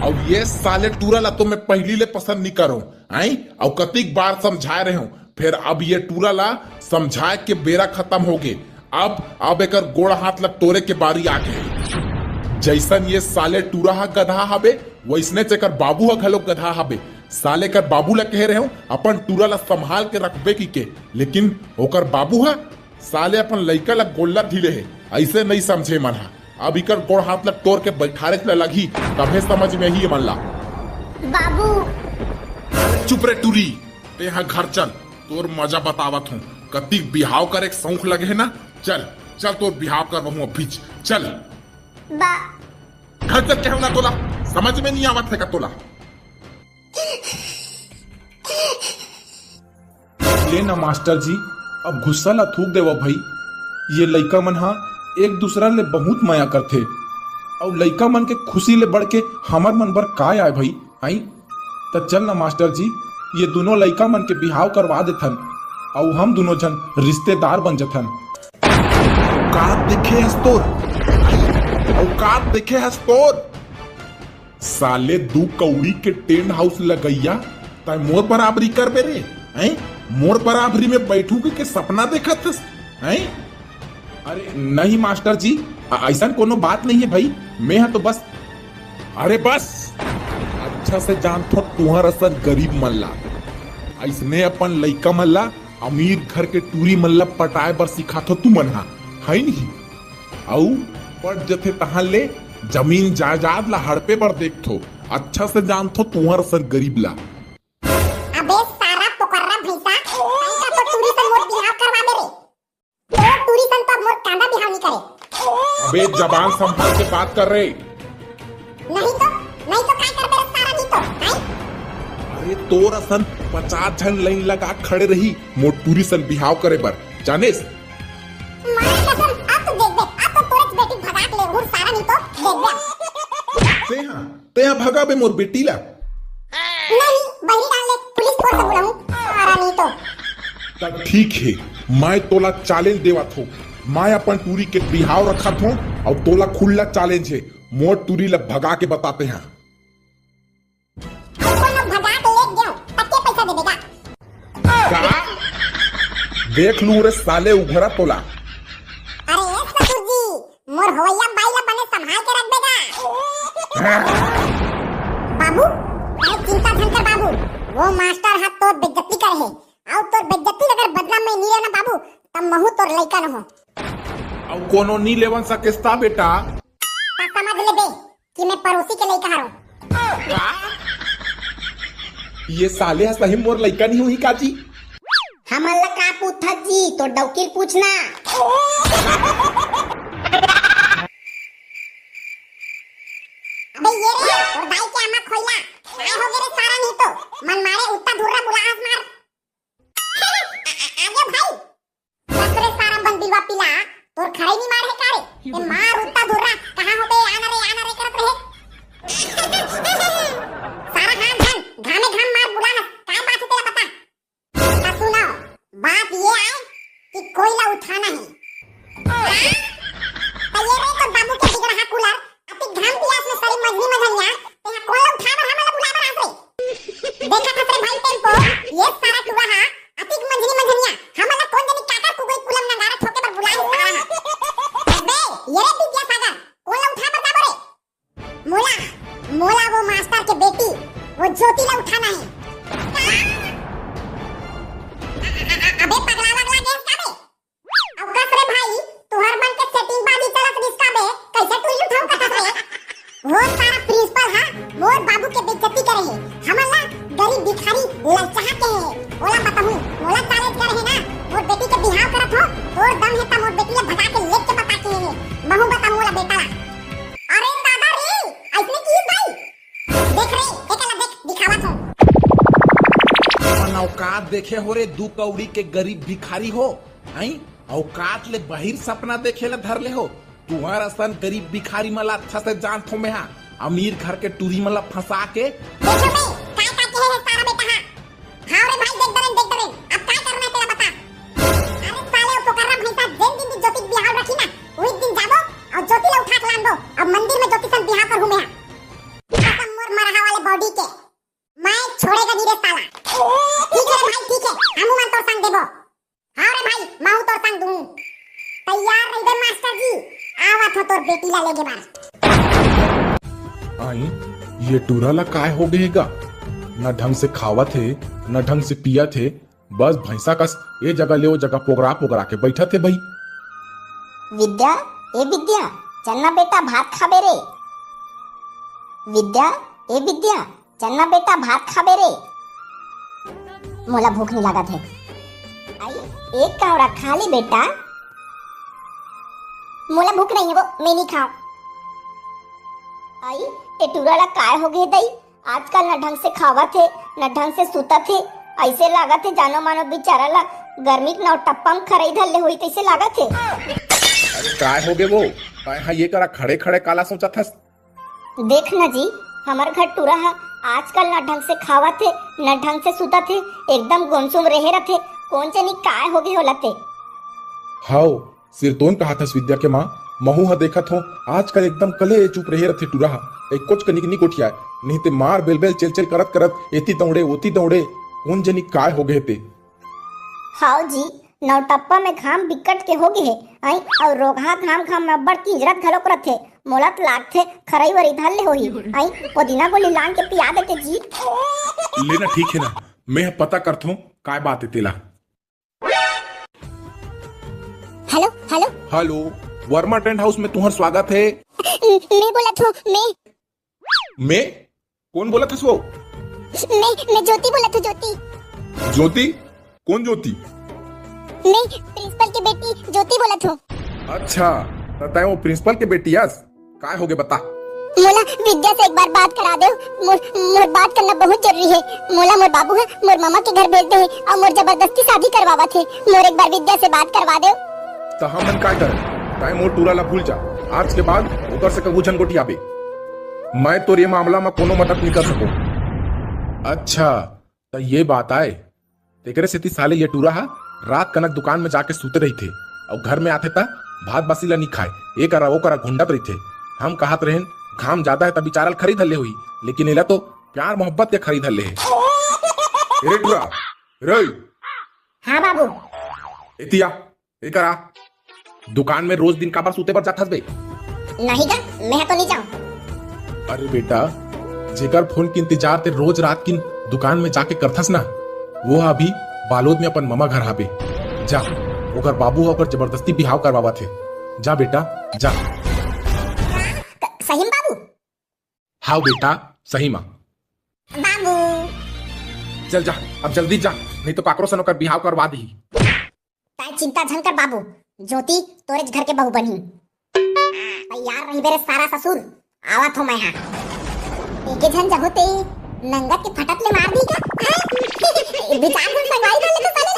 अउ ये साले टूरा ला तो मैं पहली ले पसंद नहीं करूं, आई? अउ कतिक बार समझाए रहे हूं, फिर अब ये टूरा ला समझाए के बेरा खत्म हो गे। अब, अब एकर गोड़ हाथ ला टोरे के बारी आ गे। जैसन ये साले टूरा हा गधा हबे, वैसने च एकर बाबू हा घलो गधा हबे। साले कर बाबू ला कहे रहे हूं, अपन टूरा ला संभाल के रखबे की के, लेकिन ओकर बाबू हा साले अपन लइका ला गोल्ला धीले हे, ऐसे नहीं समझे मन हा। अब इकर गोड़ हाथ ला तोड़ के बैठारे ला लगही, तभे समझ में ही मन ला। बाबू। चुप रे टूरी, ते हा घर चल, तोर मजा बतावत हूँ। कतिक बिहाव करे के शौक लगे है ना, चल, चल तोर बिहाव करवाहूँ अभीच, चल। बा- घर चल कहूँ ना तोला, समझ में नहीं आवत है का तोला? ले ना मास्टर जी, अब गुस्सा ला थूक देवा भई। ये लइका मन हा एक दूसरा ले बहुत मया करथे, अउ लइका मन के खुशी ले बढ़ के हमर मन बर काय आय भई, आई? त चल ना मास्टर जी, ये दुनों लइका मन के बिहाव करवा देथन, अउ हम दुनों झन रिश्तेदार बन जथन। औकात देखे हस तोर, औकात देखे हस तोर। साले दू कौड़ी के टेंट हाउस लगइया, तै मोर बराबरी करबे रे, हैं? मोर बराबरी में बैठू के, के सपना देखत हस, हैं? अरे नहीं मास्टर जी, अ-, ऐसन कोनो बात नहीं है भाई, मैं हा तो बस। अरे बस, अच्छा से जानथो तुहर असन गरीब मन ला, ऐसने अपन लइका मन ला अमीर घर के टूरी मन ला पटाए बर सिखाथो तुमन हा, है नहीं? अउ पट जथे तहां ले जमीन जायदाद ला हड़पे बर देखथो। अच्छा से जानथो तुंहर असन गरीब ला। अबे सारा पोकर्रा भैंसा, कहीं का तो टूरी सन मोर बिहाव करवा दे रे। तोर टूरी सन तो अब मोर कांदा बिहाव नहीं करे। अबे जबान संभाल के बात कर रे। नहीं तो, नहीं तो काय करबे रे सारा नहीं तो, हैं? अरे तोर असन पचास झन लाइन लगा खड़े रही मोर टूरी सन बिहाव करे बर, जानेस? माय कसम, अब तो देखबे, अब तो तोरेच बेटी भगा के ले उड़ सारा नहीं तो देखबे। ते हा, ते हा भगाबे मोर बेटी ला। नहीं, बहरी डाल ले, पुलिस फोर्स बुलाऊं, सारा नहीं तो। त ठीक है, मैं तोला चैलेंज देवत हो, मैं अपन टूरी के बिहाव रखत हो, अउ तोला खुल्ला चैलेंज है, मोर टूरी ला भगा के बताते हैं। अउ कोनो भगा के ले जाओ, त के पैसा देबे गा? का? देख लू रे साले उघरा तोला, वो मास्टर हा तोर बेइज्जती करे हे, अउ तोर बेइज्जती अगर बदला में नी लेना बाबू, तब महू तोर लइका न हो। अउ कोनो नी लेवन सकेस ता बेटा। ता समझ ले बे कि मैं पड़ोसी के लइका हरों। ये साले हा सही मोर लइका नहीं हुई काजी? हमन ला का पूछत जी, तो डौकी ल पूछना। अबे ये रे, तोर दाई के आमा खोइला, काय हो गे रे सारा नहीं तो, मन मारे उत्ता धुर्रा बुलाहस मार। आ, आ, आ गया भाई। बस रे सारा बन बिलवा पीला, तोर खरई नी मार हे का रे? ए मार उत्ता धुर्रा, कहाँ हो बे, आना रे, आना रे करत रहे। सारा घाम घाम, घामे घाम मार बुलाहस, काय बात हे तेला बता। हाँ, सुनो, बात ये आय कि कोयला उठाना है। हाँ? तो ये रे तो बाबू के बिगड़ा हा कूलर, अति घाम पियास में सरी मझनी मझनिया, ते हा कोयला उठा बर हमला बुला बर आस रे। देखा था रे भाई टेम्पो, ये सारा टूरा हा, अति मझनी मझनिया, हमला कौन जनी काकर कुगई कुलम नगारा ठोके बर बुलाए सारा हा। अबे, ये रे विद्यासागर, कोयला उठा बर का रे? मोला, मोला वो मास्टर के बेटी, वो ज्योति ला उठाना है। का? अ-, अ-, अ-, अबे पगला वगला गेस का बे? अउ कस रे भाई, तुहर मन के सेटिंग बाजी चलत रिस का बे, कैसे टूरी उठाऊं कथस रे? वो सारा प्रिंसिपल हा, मोर बाबू के बेइज्जती करे है। हमन ला गरीब भिखारी ललचाहा के है। ओला बताहूं, मोला चैलेंज करे है ना, मोर बेटी के बिहाव करत हो, तोर दम है त मोर बेटी ला भगा के लेके बता के है। महू बताहूं ओला बेटा ला। अरे दादा रे, अइसने की भाई? देख रे, एकला देख, दिखावत हो। अपन औकात देखे हो रे, दू कौड़ी के गरीब भिखारी हो, हैं? औकात ले बहिर सपना देखे ला धर ले हो। तुहर असन गरीब भिखारी मन ला अच्छा से जानत हो मैं हा, अमीर घर के टूरी मन ला फंसा के। देखो बे, काय काय कहे है सारा बेटा हा। हाँ रे भाई, देख डरेन, देख डरेन। अब काय करना है तेला बता। अरे साले, वो पोकर्रा भैंसा जेन दिन भी ज्योति के बिहाव रखी ना, वही दिन जाबो अउ ज्योति ला उठा के लानबो अउ मंदिर में ज्योति संग बिहाव करहूं मैं हा। कसम मोर मरहा वाले बॉडी के, मैं छोड़ेगा नहीं रे साला। ठीक है रे भाई, ठीक है, हमू मन तोर संग देबो। हाँ रे भाई, महू तोर संग दूं। तैयार रहिबे मास्टर जी, आवत हो तोर बेटी ला लेगे बर। आई, ये टूरा ला काय हो गए गा? न ढंग से खावत हे, न ढंग से पियत हे, बस भैंसा कस ए जगह ले ओ जगह पोगरा पोगरा के बैठत हे भाई। विद्या, ए विद्या, चल ना बेटा, भात खाबे रे। विद्या, ए विद्या, चल ना बेटा, भात खाबे रे। मोला भूख नहीं लागत हे। आई, एक कावड़ा खा ले बेटा। मोला भूख नहीं है वो, मैं नहीं खाऊं। आई, ए टूरा ला काय हो गए दई? आजकल न ढंग से खावत हे, न ढंग से सुतत हे। ऐसे लागत हे जानो मानो बेचारा ला गर्मी के नौटप्पा म खरई धर ले होई तैसे लागत हे। अरे काय हो गे वो? तैं हा ये करा खड़े खड़े काला सोचत हस? देख न जी, हमर घर टूरा ह आजकल न ढंग से खावत हे, न ढंग से सुतत हे, एकदम गुमसुम रहे रथे। कोन जनी काय हो गे होला ते? हव, सिरतोन कहाथस विद्या के माँ, महू ह देखत हों, आजकल एकदम कले चुप रहे रथे टूरा ह, एक्कोच कनिक नी गोठियाय, नहीं ते मार बेलबेल चेलचेल करत करत एती दौड़े, ओती दौड़े, कोन जनी काय हो गे ते। हाव जी, नौटप्पा में घाम बिकट के हो गे हे, आई, अउ रोगहा घाम घाम में अब्बड़ किंजरत घलोक रथे। मोला त लागथे खरई वरई धर ले होही, आई, पुदीना गोली लान के पिया देते जी। ले ना, ठीक हे ना, मैं ह पता करथों काय बात हे तेला। Hello, hello. Hello, Verma tent house में तुहर स्वागत हे। मैं बोलत हों, मैं। मैं? कोन बोलत हस वो? मैं, मैं ज्योति बोलत हों, ज्योति। ज्योति? कोन ज्योति? मैं प्रिंसिपल के बेटी ज्योति बोलत हों। अच्छा, त तैं वो प्रिंसिपल के बेटी अस? काय होगे बता। मोला विद्या से एक बार बात करा देव। मोर, मोर बात करना बहुत जरूरी हे। मोला मोर बाबू ह मोर ममा के घर भेज दे हे अउ मोर जबरदस्ती शादी करवावत हे। मोर एक बार विद्या से बात करवा देव। त हमन काय करन? तैं मोर टूरा ला भूल जा। आज के बाद ओकर से कभू झन गोठियाबे। मैं तोर ये मामला म कोनो मदद नइ कर सकों। अच्छा, त ये बात आय। तेकरे सेती साले ये टूरा ह रात कनक दुकान में जाके सूते रहिथे अउ घर में आथे त भात बासी ला नी खाय, ए करा ओ करा घुंडत रहिथे। हम कहत रहेन घाम जादा हे त बिचारा ल खरई धर ले होही, लेकिन एला तो प्यार मोहब्बत के खरई धर ले हे। ए टूरा, रे। हाँ बाबू। एती आ, ए करा। दुकान में रोज दिन काबर सूते बर जाथस बे? नहीं गा, मैं तो नहीं जाऊं। अरे बेटा, जेकर फोन के इंतजार ते रोज रात किन दुकान में जाके करथस ना, वो ह अभी बालोद में अपन ममा घर हाबे। जा, ओकर बाबू ह ओकर जबरदस्ती बिहाव करवावत हे। जा बेटा, जा। क-, सही म बाबू? हाव बेटा, सही म। बाबू। चल जा, अब जल्दी जा, नहीं तो काकरो सन ओकर बिहाव करवा दिही। तैं चिंता झन कर बाबू, ज्योति तोरेच घर के बहू बनही। तैयार रहिबे रे सारा ससुर, आवत हो मैं हा। एके झन जहू ते नंगत के फटक ले मार दी का? हाँ? विचार झन संगवारी कर ले तो साले।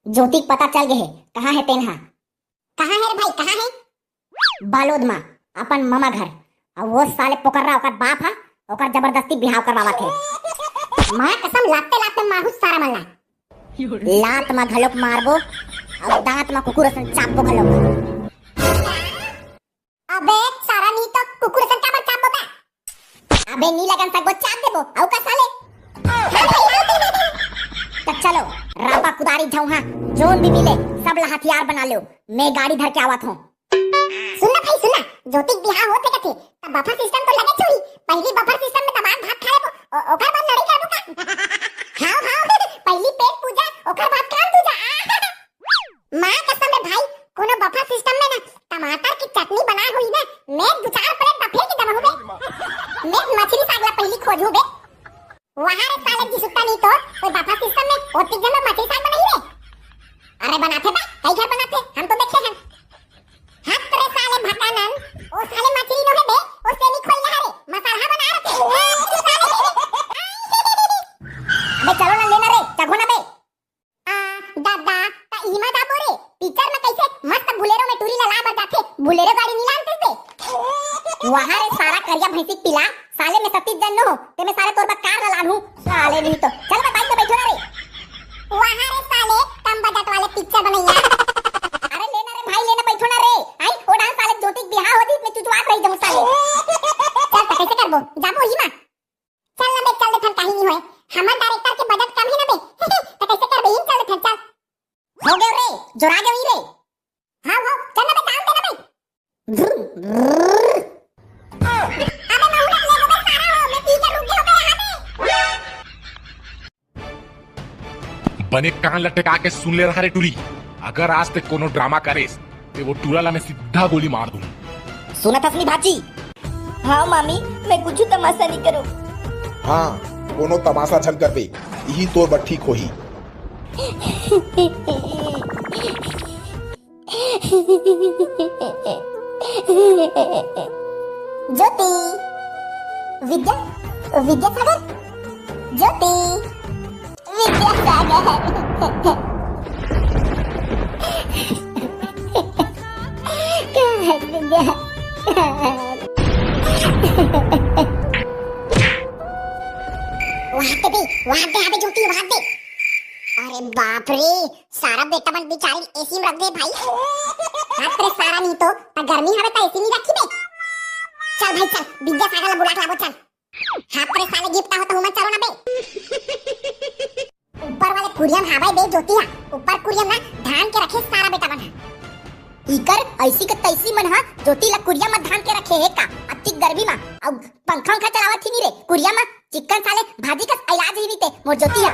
ज्योति के पता चल गे हे, कहाँ हे तेन हा? कहाँ हे रे भाई, कहाँ हे? बालोद मा, अपन ममा घर। अउ वो साले पोकर्रा ओकर बाप हा, ओकर जबरदस्ती बिहाव करवावत हे। माँ कसम, लाते लाते मारहूँ सारा मन ला। लात मा घलोक मारबो, अउ दांत मा कुकुर असन चापबो घलोक। अबे सारा नी तो कुकुर असन काबर चापबो बे? अबे नी लगन सकबो, चाप देबो, अउ का साले? त चलो, रापा कुदारी झौहा, जोन भी मिले, सब ला हथियार बना लो, मैं गाड़ी धर के आवत हूँ। सुन ना भाई, सुन ना, ज्योति के बिहाव होत हे कथे, त बफर सिस्टम तो लगे छोड़ी, पहली बफर सिस्टम में दबा के भात खा लेबो, ओ-, ओकर बाद लड़ाई करबो का? हाँ, हाँ, पहली पेट पूजा, ओकर बाद काम दूजा। माँ कसम रे भाई, कोनो बफर सिस्टम में ना टमाटर की चटनी बनाए होही ना, मैं दू चार प्लेट बफे के दबहूँ बे। मैं मछली साग ला पहली खोजहूँ बे। वहाँ रे साले जी सुत्ता नहीं तो, कोई बफर सिस्टम में ओतिक जन मछली साग बनाही रे। अरे बनाथे बा, कई घर बनाथे, हम तो देखे हन। हत रे साले भटानन, ओ साले मछली नोहे बे, ओ सेमी खोइला हरे, मसाला बना रथे। अबे चलो ना लेना रे, चघो ना बे। आ, दादा, त इमा जाबो रे, पिक्चर में कैसे मस्त बुलेरो में टूरी ला लाए बर जाथे, बुलेरो गाड़ी नी लानते से। वहाँ रे सारा करिया भैंसी के पिला, साले में सतीश जन नो हो, ते में साले तोर बर कार ला लानहूँ, साले नहीं तो। चल बे, बाइक में बैठो ना रे। वहाँ रे साले, कम बजट वाले पिक्चर बनैया। अरे लेना रे भाई, लेना, बैठो ना रे। आई, ओ डांस साले ज्योति के बिहाव हो जी, इसमें चुचुआत रही जाऊँ साले। चल, त कैसे करबो? जाबो ही मा। चल ना बे, चल देथन, काही नहीं होय। हमर डायरेक्टर के बजट कम है ना बे। त कैसे करबे? इन चल देथन, चल। हो गए रे, जोरा गए रे। हाँ, हो, चल ना बे, काम दे ना बे। अबे महुआ, ले गो बे सारा हो, मैं पी के रुक गया बे यहाँ पे। बने कान लटका के सुन ले रहा रे टूरी, अगर आज ते कोनो ड्रामा करेस, ते वो टूरा ला मैं सीधा गोली मार दूँ। सुनत हस नी भाजी? हाँ मामी, मैं कुछ तमाशा नहीं करूँ। हाँ, कोनो तमाशा झन करबे, इही तोर बर ठीक होही। ज्योति, विद्या, विद्यासागर, ज्योति, विद्यासागर। कहाँ है विद्या? वहाँ दे बे, वहाँ दे, अबे ज्योति, वहाँ दे। अरे बाप रे, सारा बेटा मन बिचारी एसी में रख दे भाई। बाप रे, सारा नहीं तो, त गर्मी हवे त एसी नहीं रखी बे। चल भाई चल, विद्यासागर ला बुला के लाबो चल। हाँ, तेरे साले गिफ्ट हो तो हुमन चलो ना बे। ऊपर वाले कुरियम हावय बे ज्योति हा, ऊपर कुरियम ना धान के रखे सारा बेटा मन हा। इकर ऐसी के तैसी मन हा ज्योति ला कुरिया म धान के रखे हे का? अतिक गर्मी मा अउ पंखा उंखा चलावत ही नी रे। कुरिया म चिक्कन साले भाजी कस इलाज ही नी ते मोर ज्योति हा।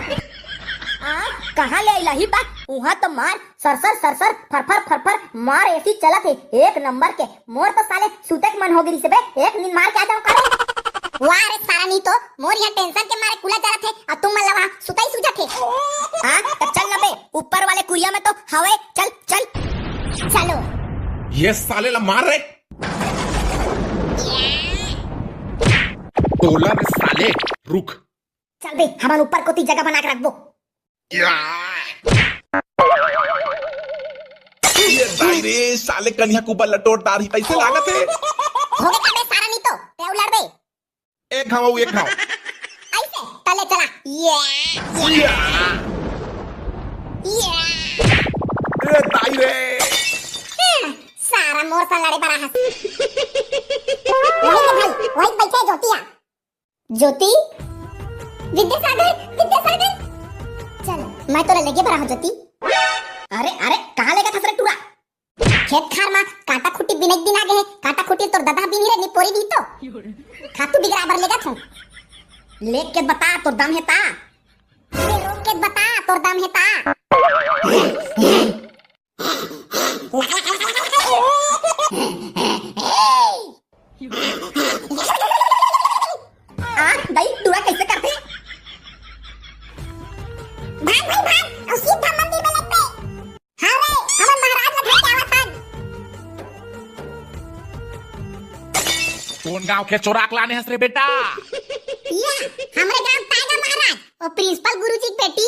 आ, कहाँ ले इलाही बा? उहाँ तो मार सरसर सरसर फरफर फरफर मार एसी चलत हे एक नंबर के। मोर तो साले सुते के मन हो गिरिस बे, एक नींद मार के आ जाऊं का रे? वाह रे सारा, नी तो मोर यहाँ टेंशन के मारे कूलर चलत हे, अउ तुम मन ला वहाँ सुताई सूझत हे। हाँ, तब चल ना बे, ऊपर वाले कुरिया में तो हवे, चल, चल। चलो। ये साले ला मार रे। तोला रे साले, रुक। चल बे, हमन ऊपर कोती जगह बना के रखबो। या। ये दाई रे, साले कनिहा कुबर लटोट डार ही तैसे लागत हे। हो गे का बे सारा, नी तो ते अउ लड़बे। एक घाव, एक घाव। ऐसे, तले चला। ये। या। ये। ए दाई रे। सारा मोर सा लड़े बर आहस। वही के भाई, वही बैठे ज्योतिया। ज्योति, विद्यासागर, विद्यासागर, चल, मैं तोला लेगे बर आहूं ज्योति। अरे, अरे, कहाँ लेगत हस रे टूरा? खेत खार मा कांटा खूंटी बिने के दिन आ गे हे। कांटा खूंटी तोर ददा बिनी रे, निपोरी दी तो। खातू बिगरा बर लेगत हूँ। लेग के बता, तोर दम हे ता। अरे रोक के बता, तोर दम हे ता। आ, दई, टूरा कैसे करथे? भाग भाई भाग, अउ सीधा मंदिर में लग पे। हाँ रे, हमर महाराज ला धर के आवत हन। कोन गांव के चोराक लाने हस रे बेटा? या, हमरे गांव तागा महाराज, ओ प्रिंसिपल गुरुजी के बेटी।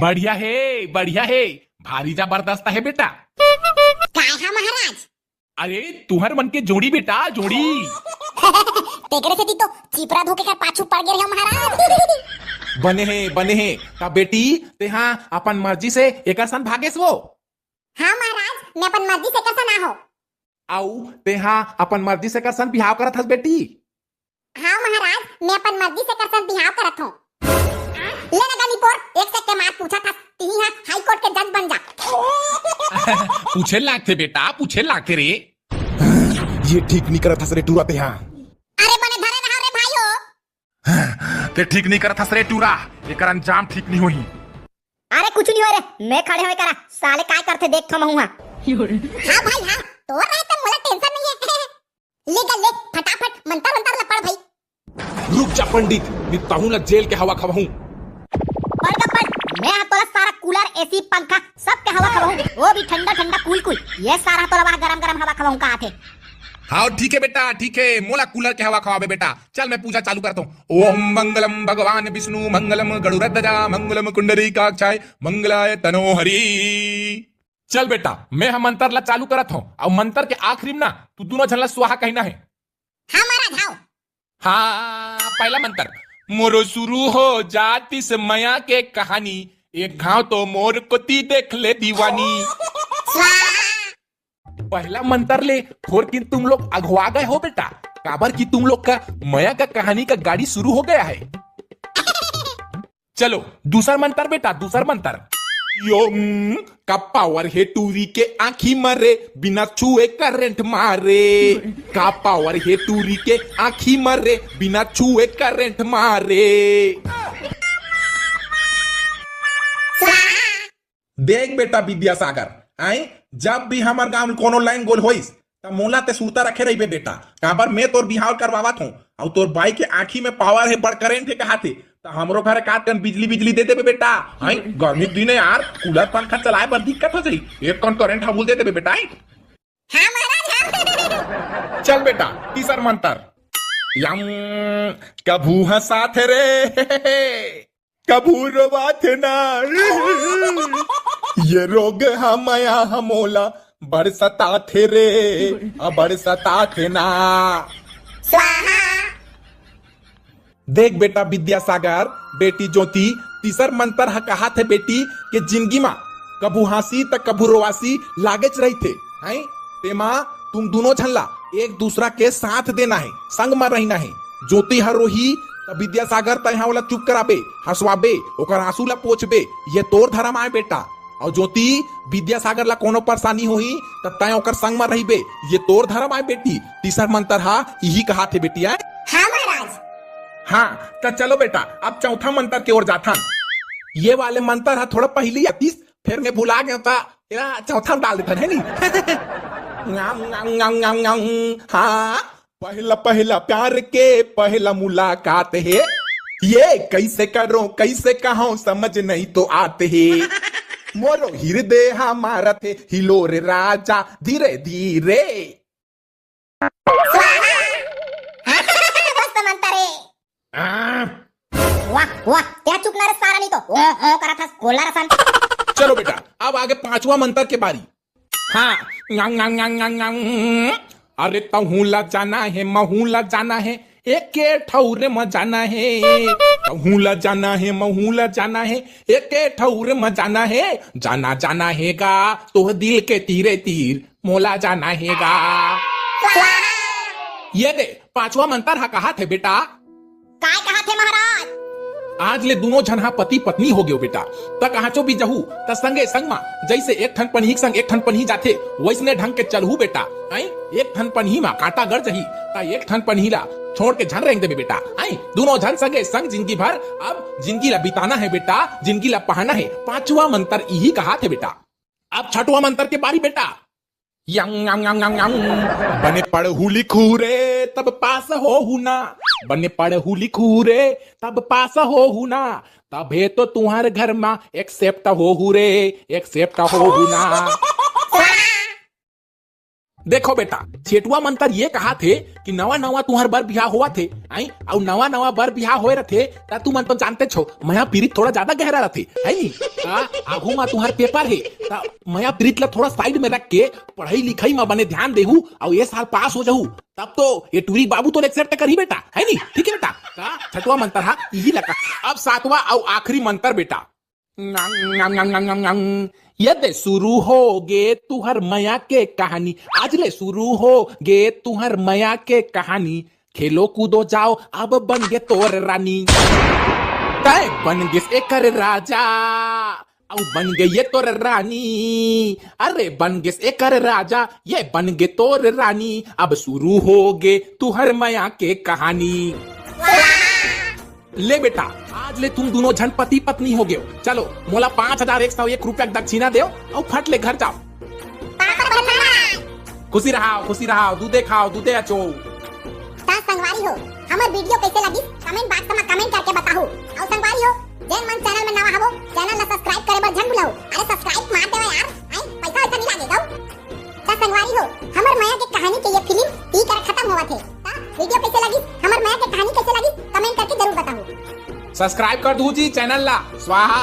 बढ़िया हे, बढ़िया हे, भारी जबरदस्त हे बेटा। काय हा महाराज? अरे, तुहर मन के जोड़ी बेटा, जोड़ी। तेकरे सेती तो चिपरा धोके कर पाछू पड़ गे रहे महाराज। बने हे, बने हे। त बेटी, तेहा अपन मर्जी से एकर संग भागेस वो? हाँ महाराज, मैं अपन मर्जी से एकर संग ना हो। अउ तेहा अपन मर्जी से एकर संग बिहाव करत हस बेटी? हाँ महाराज, मैं अपन मर्जी से एकर संग बिहाव करत हूँ। ले ना गनी पोर, एक से के मार पूछत हस, तिही हा हाई कोर्ट के जज बन जा। पूछे लागथे बेटा, पूछे लागथे रे। ये ठीक नहीं करत हस रे टूरा तेहा। अरे बने धरे रहा रे भाइयों। ते ठीक नहीं करत हस रे टूरा, एकर अंजाम ठीक नहीं होही। अरे कुछ नहीं होय रे, मैं खड़े होय करा, साले काय करथे देखथो महूं हा। हाँ भाई हाँ, तोर रहे त मोला टेंशन नहीं है। ले गा ले, फटाफट मंतर अंतर ला पढ़ भाई। रुक जा पंडित, मैं तहूं ला जेल के हवा खवाहूं। पढ़ गा पढ़, मैं हा तोला सारा कूलर, एसी, पंखा सब के हवा खवाहूं, वो भी ठंडा ठंडा कूल कूल। ये सारा तोला वहां गरम गरम हवा खवाहूं कहाथे। हाँ ठीक है बेटा, ठीक है, मोला कूलर के हवा खवाबे बेटा। चल मैं पूजा चालू करता हूँ। ओम मंगलम भगवान विष्णु मंगलम गरुड़ध्वजा मंगलम कुंडली काक्षाय मंगलाय तनो हरि। चल बेटा, मैं हा मंतर ला चालू करत हूँ, अउ मंतर के आखिरी में ना तू दोनों झन ला स्वाहा कहना है। हाँ महाराज, हाँ। हाँ, पहला मंतर। मोरो शुरू हो जातिस मया के कहानी, एक घाव तो मोर कोती देख ले दीवानी। स्वाहा। पहला मंतर ले थोरकिन तुम लोग अघवा गए हो बेटा, काबर कि तुम लोग का मया का कहानी का गाड़ी शुरू हो गया है। चलो, दूसर मंतर बेटा, दूसर मंतर। योम, का पावर हे टूरी के आँखी मरे, बिना छुए करंट मारे। का पावर हे टूरी के आँखी मरे, बिना छुए करंट मारे। स्वाहा। देख बेटा विद्यासागर, आय, जब भी हमर गांव में कोनो लैंगोल होइस, त मोला ते सुरता रखे रहिबे बेटा, काबर मैं तोर बिहाव करवावत हूँ, अउ तोर बाई के आँखी में पावर हे, बड़ करंट हे कहाथे, त हमरो घर का कन बिजली बिजली दे देबे बेटा। आय, गर्मी के दिन है यार, कूलर पंखा चलाए बर दिक्कत हो जाही, एक कन करंट हा बोल दे देबे बेटा। आय। हाँ महाराज, हाँ। चल बेटा, तीसर मंतर। यम, कभू हंसाथे रे, कभू रोवाथे ना। ये रोग हा मया हा मोला बड़ सताथे रे, आ बड़ सताथे ना। स्वाहा। देख बेटा विद्यासागर, बेटी ज्योति, तीसर मंतर ह कहाथे बेटी के जिंदगी मा कभू हाँसी त कभू रोवासी लागेच रहिथे, हैं? तेमा तुम दुनों झन ला एक दूसरा के साथ देना हे, संग मा रहिना हे। ज्योति ह रोही त विद्यासागर तैं हा ओला चुप कराबे, हंसवाबे, ओकर आंसू ला पोंछबे, ये तोर धरम आय बेटा। अउ ज्योति, विद्यासागर ला कोनो परेशानी होही त तैं ओकर संग मा रहिबे, ये तोर धरम आय बेटी। तीसर मंतर हा इही कहाथे बेटी आय। हाँ महाराज। हाँ, त चलो बेटा, अब चौथा मंतर के ओर जाथन। ये वाले मंतर हा थोड़ा पहिली आतिस, फेर मैं भुला गेंव त एला चौथा में डाल देथन, है नी? हाँ, पहला पहला प्यार के पहला मुलाकात हे, ये कैसे करो कैसे कहो समझ नहीं तो आत हे। मोरो हिरदे हा मारत हे हिलोर राजा धीरे धीरे। स्वाहा। मस्त मंतर हे। आ, वाह वाह, तें चुप ना रे सारा, नहीं तो ओ ओ करत हस, बोला रसन। चलो बेटा, अब आगे पांचवा मंतर के बारी। हाँ, नंग नंग नंग नंग नंग। अरे तहूं ला जाना हे, महूं ला जाना हे, एके ठौर म जाना हे। तहूं ला जाना हे, महूं ला जाना हे, एके ठौर म जाना हे। जाना जाना हे गा तोह दिल के तीरे तीर, मोला जाना हे गा। ये दे, पांचवा मंतर हा कहाथे बेटा। काय कहाथे महाराज? आज ले दूनों झन हा पति पत्नी हो गेव बेटा। त कहांचो भी जहू, त संगे संग मा, जइसे एक ठन पनही के संग एक ठन पनही जाथे, वइसने ढंग के चलहू बेटा। हैं? एक ठन पनही मा कांटा गड़ जही, त एक ठन पनही ला छोड़ के झन रेंग देबे बेटा। हैं? दूनों झन संगे संग जिंदगी भर, अब जिंदगी ला बिताना हे बेटा, जिंदगी ला पहाना हे। पांचवा मंतर इही कहाथे बेटा। अब छठवा मंतर के बारी बेटा। Young, young, young, young, young. बने पढ़हू लिखहू रे, तब पास होहू ना। बने पढ़हू लिखहू रे, तब पास होहू ना। तभे तो तुंहर घर मा accept होहू रे, accept होहू ना। देखो बेटा, छेटवा मंतर ये कहाथे कि नवा नवा तुंहर बर बिहाव होवत हे, हैं? अउ नवा नवा बर बिहाव होए रथे, त तुमन तो जानतेच हो, मया पीरित थोड़ा जादा गहरा रथे, है नी? त आघू मा तुंहर paper हे, त मया पीरित ला थोड़ा side में रख के पढ़ई लिखई मा बने ध्यान देहू, अउ ये साल पास हो जहू, तब तो ये टूरी बाबू तो accept करही बेटा, है नी? ठीक है बेटा, त छठवा मंतर हा इही लगा। अब सातवां अउ आखिरी मंतर बेटा। नंग, नंग, नंग, नंग, नंग, नंग। ये दे शुरू हो गे तुंहर मया के कहानी, आज ले शुरू हो गे तुंहर मया के कहानी। खेलो कूदो जाओ, अब बन गे तोर रानी। तय बन गेस एकर राजा, अउ बन गे ये तोर रानी। अरे बन गेस एकर राजा, ये बन गे तोर रानी। अब शुरू हो गे तुंहर मया के कहानी। ले बेटा, आज ले तुम दूनों झन पति पत्नी हो गेव। चलो, मोला पाँच हजार एक सौ एक रुपया के दक्षिणा देव अउ फट ले घर जाव। पापड़ भरना। खुशी रहाव, खुशी रहाव, दूधे खाव, दूधे अचो। त संगवारी हो, हमर video कइसे लगिस, comment box म comment करके बताहू। अउ संगवारी हो, जेन मन channel में नवा हवो, channel ला subscribe करे बर झन भुलाहू। अरे subscribe मार देवा यार, आई पैसा वैसा नहीं लागेगा। त संगवारी हो, हमर मया के कहानी के ये film ती कर खत्म होवत हे। त video कइसे लगिस, हमर मया के कहानी कइसे लगिस, comment करके जरूर बताहू। Subscribe कर दू जी channel ला, स्वाहा।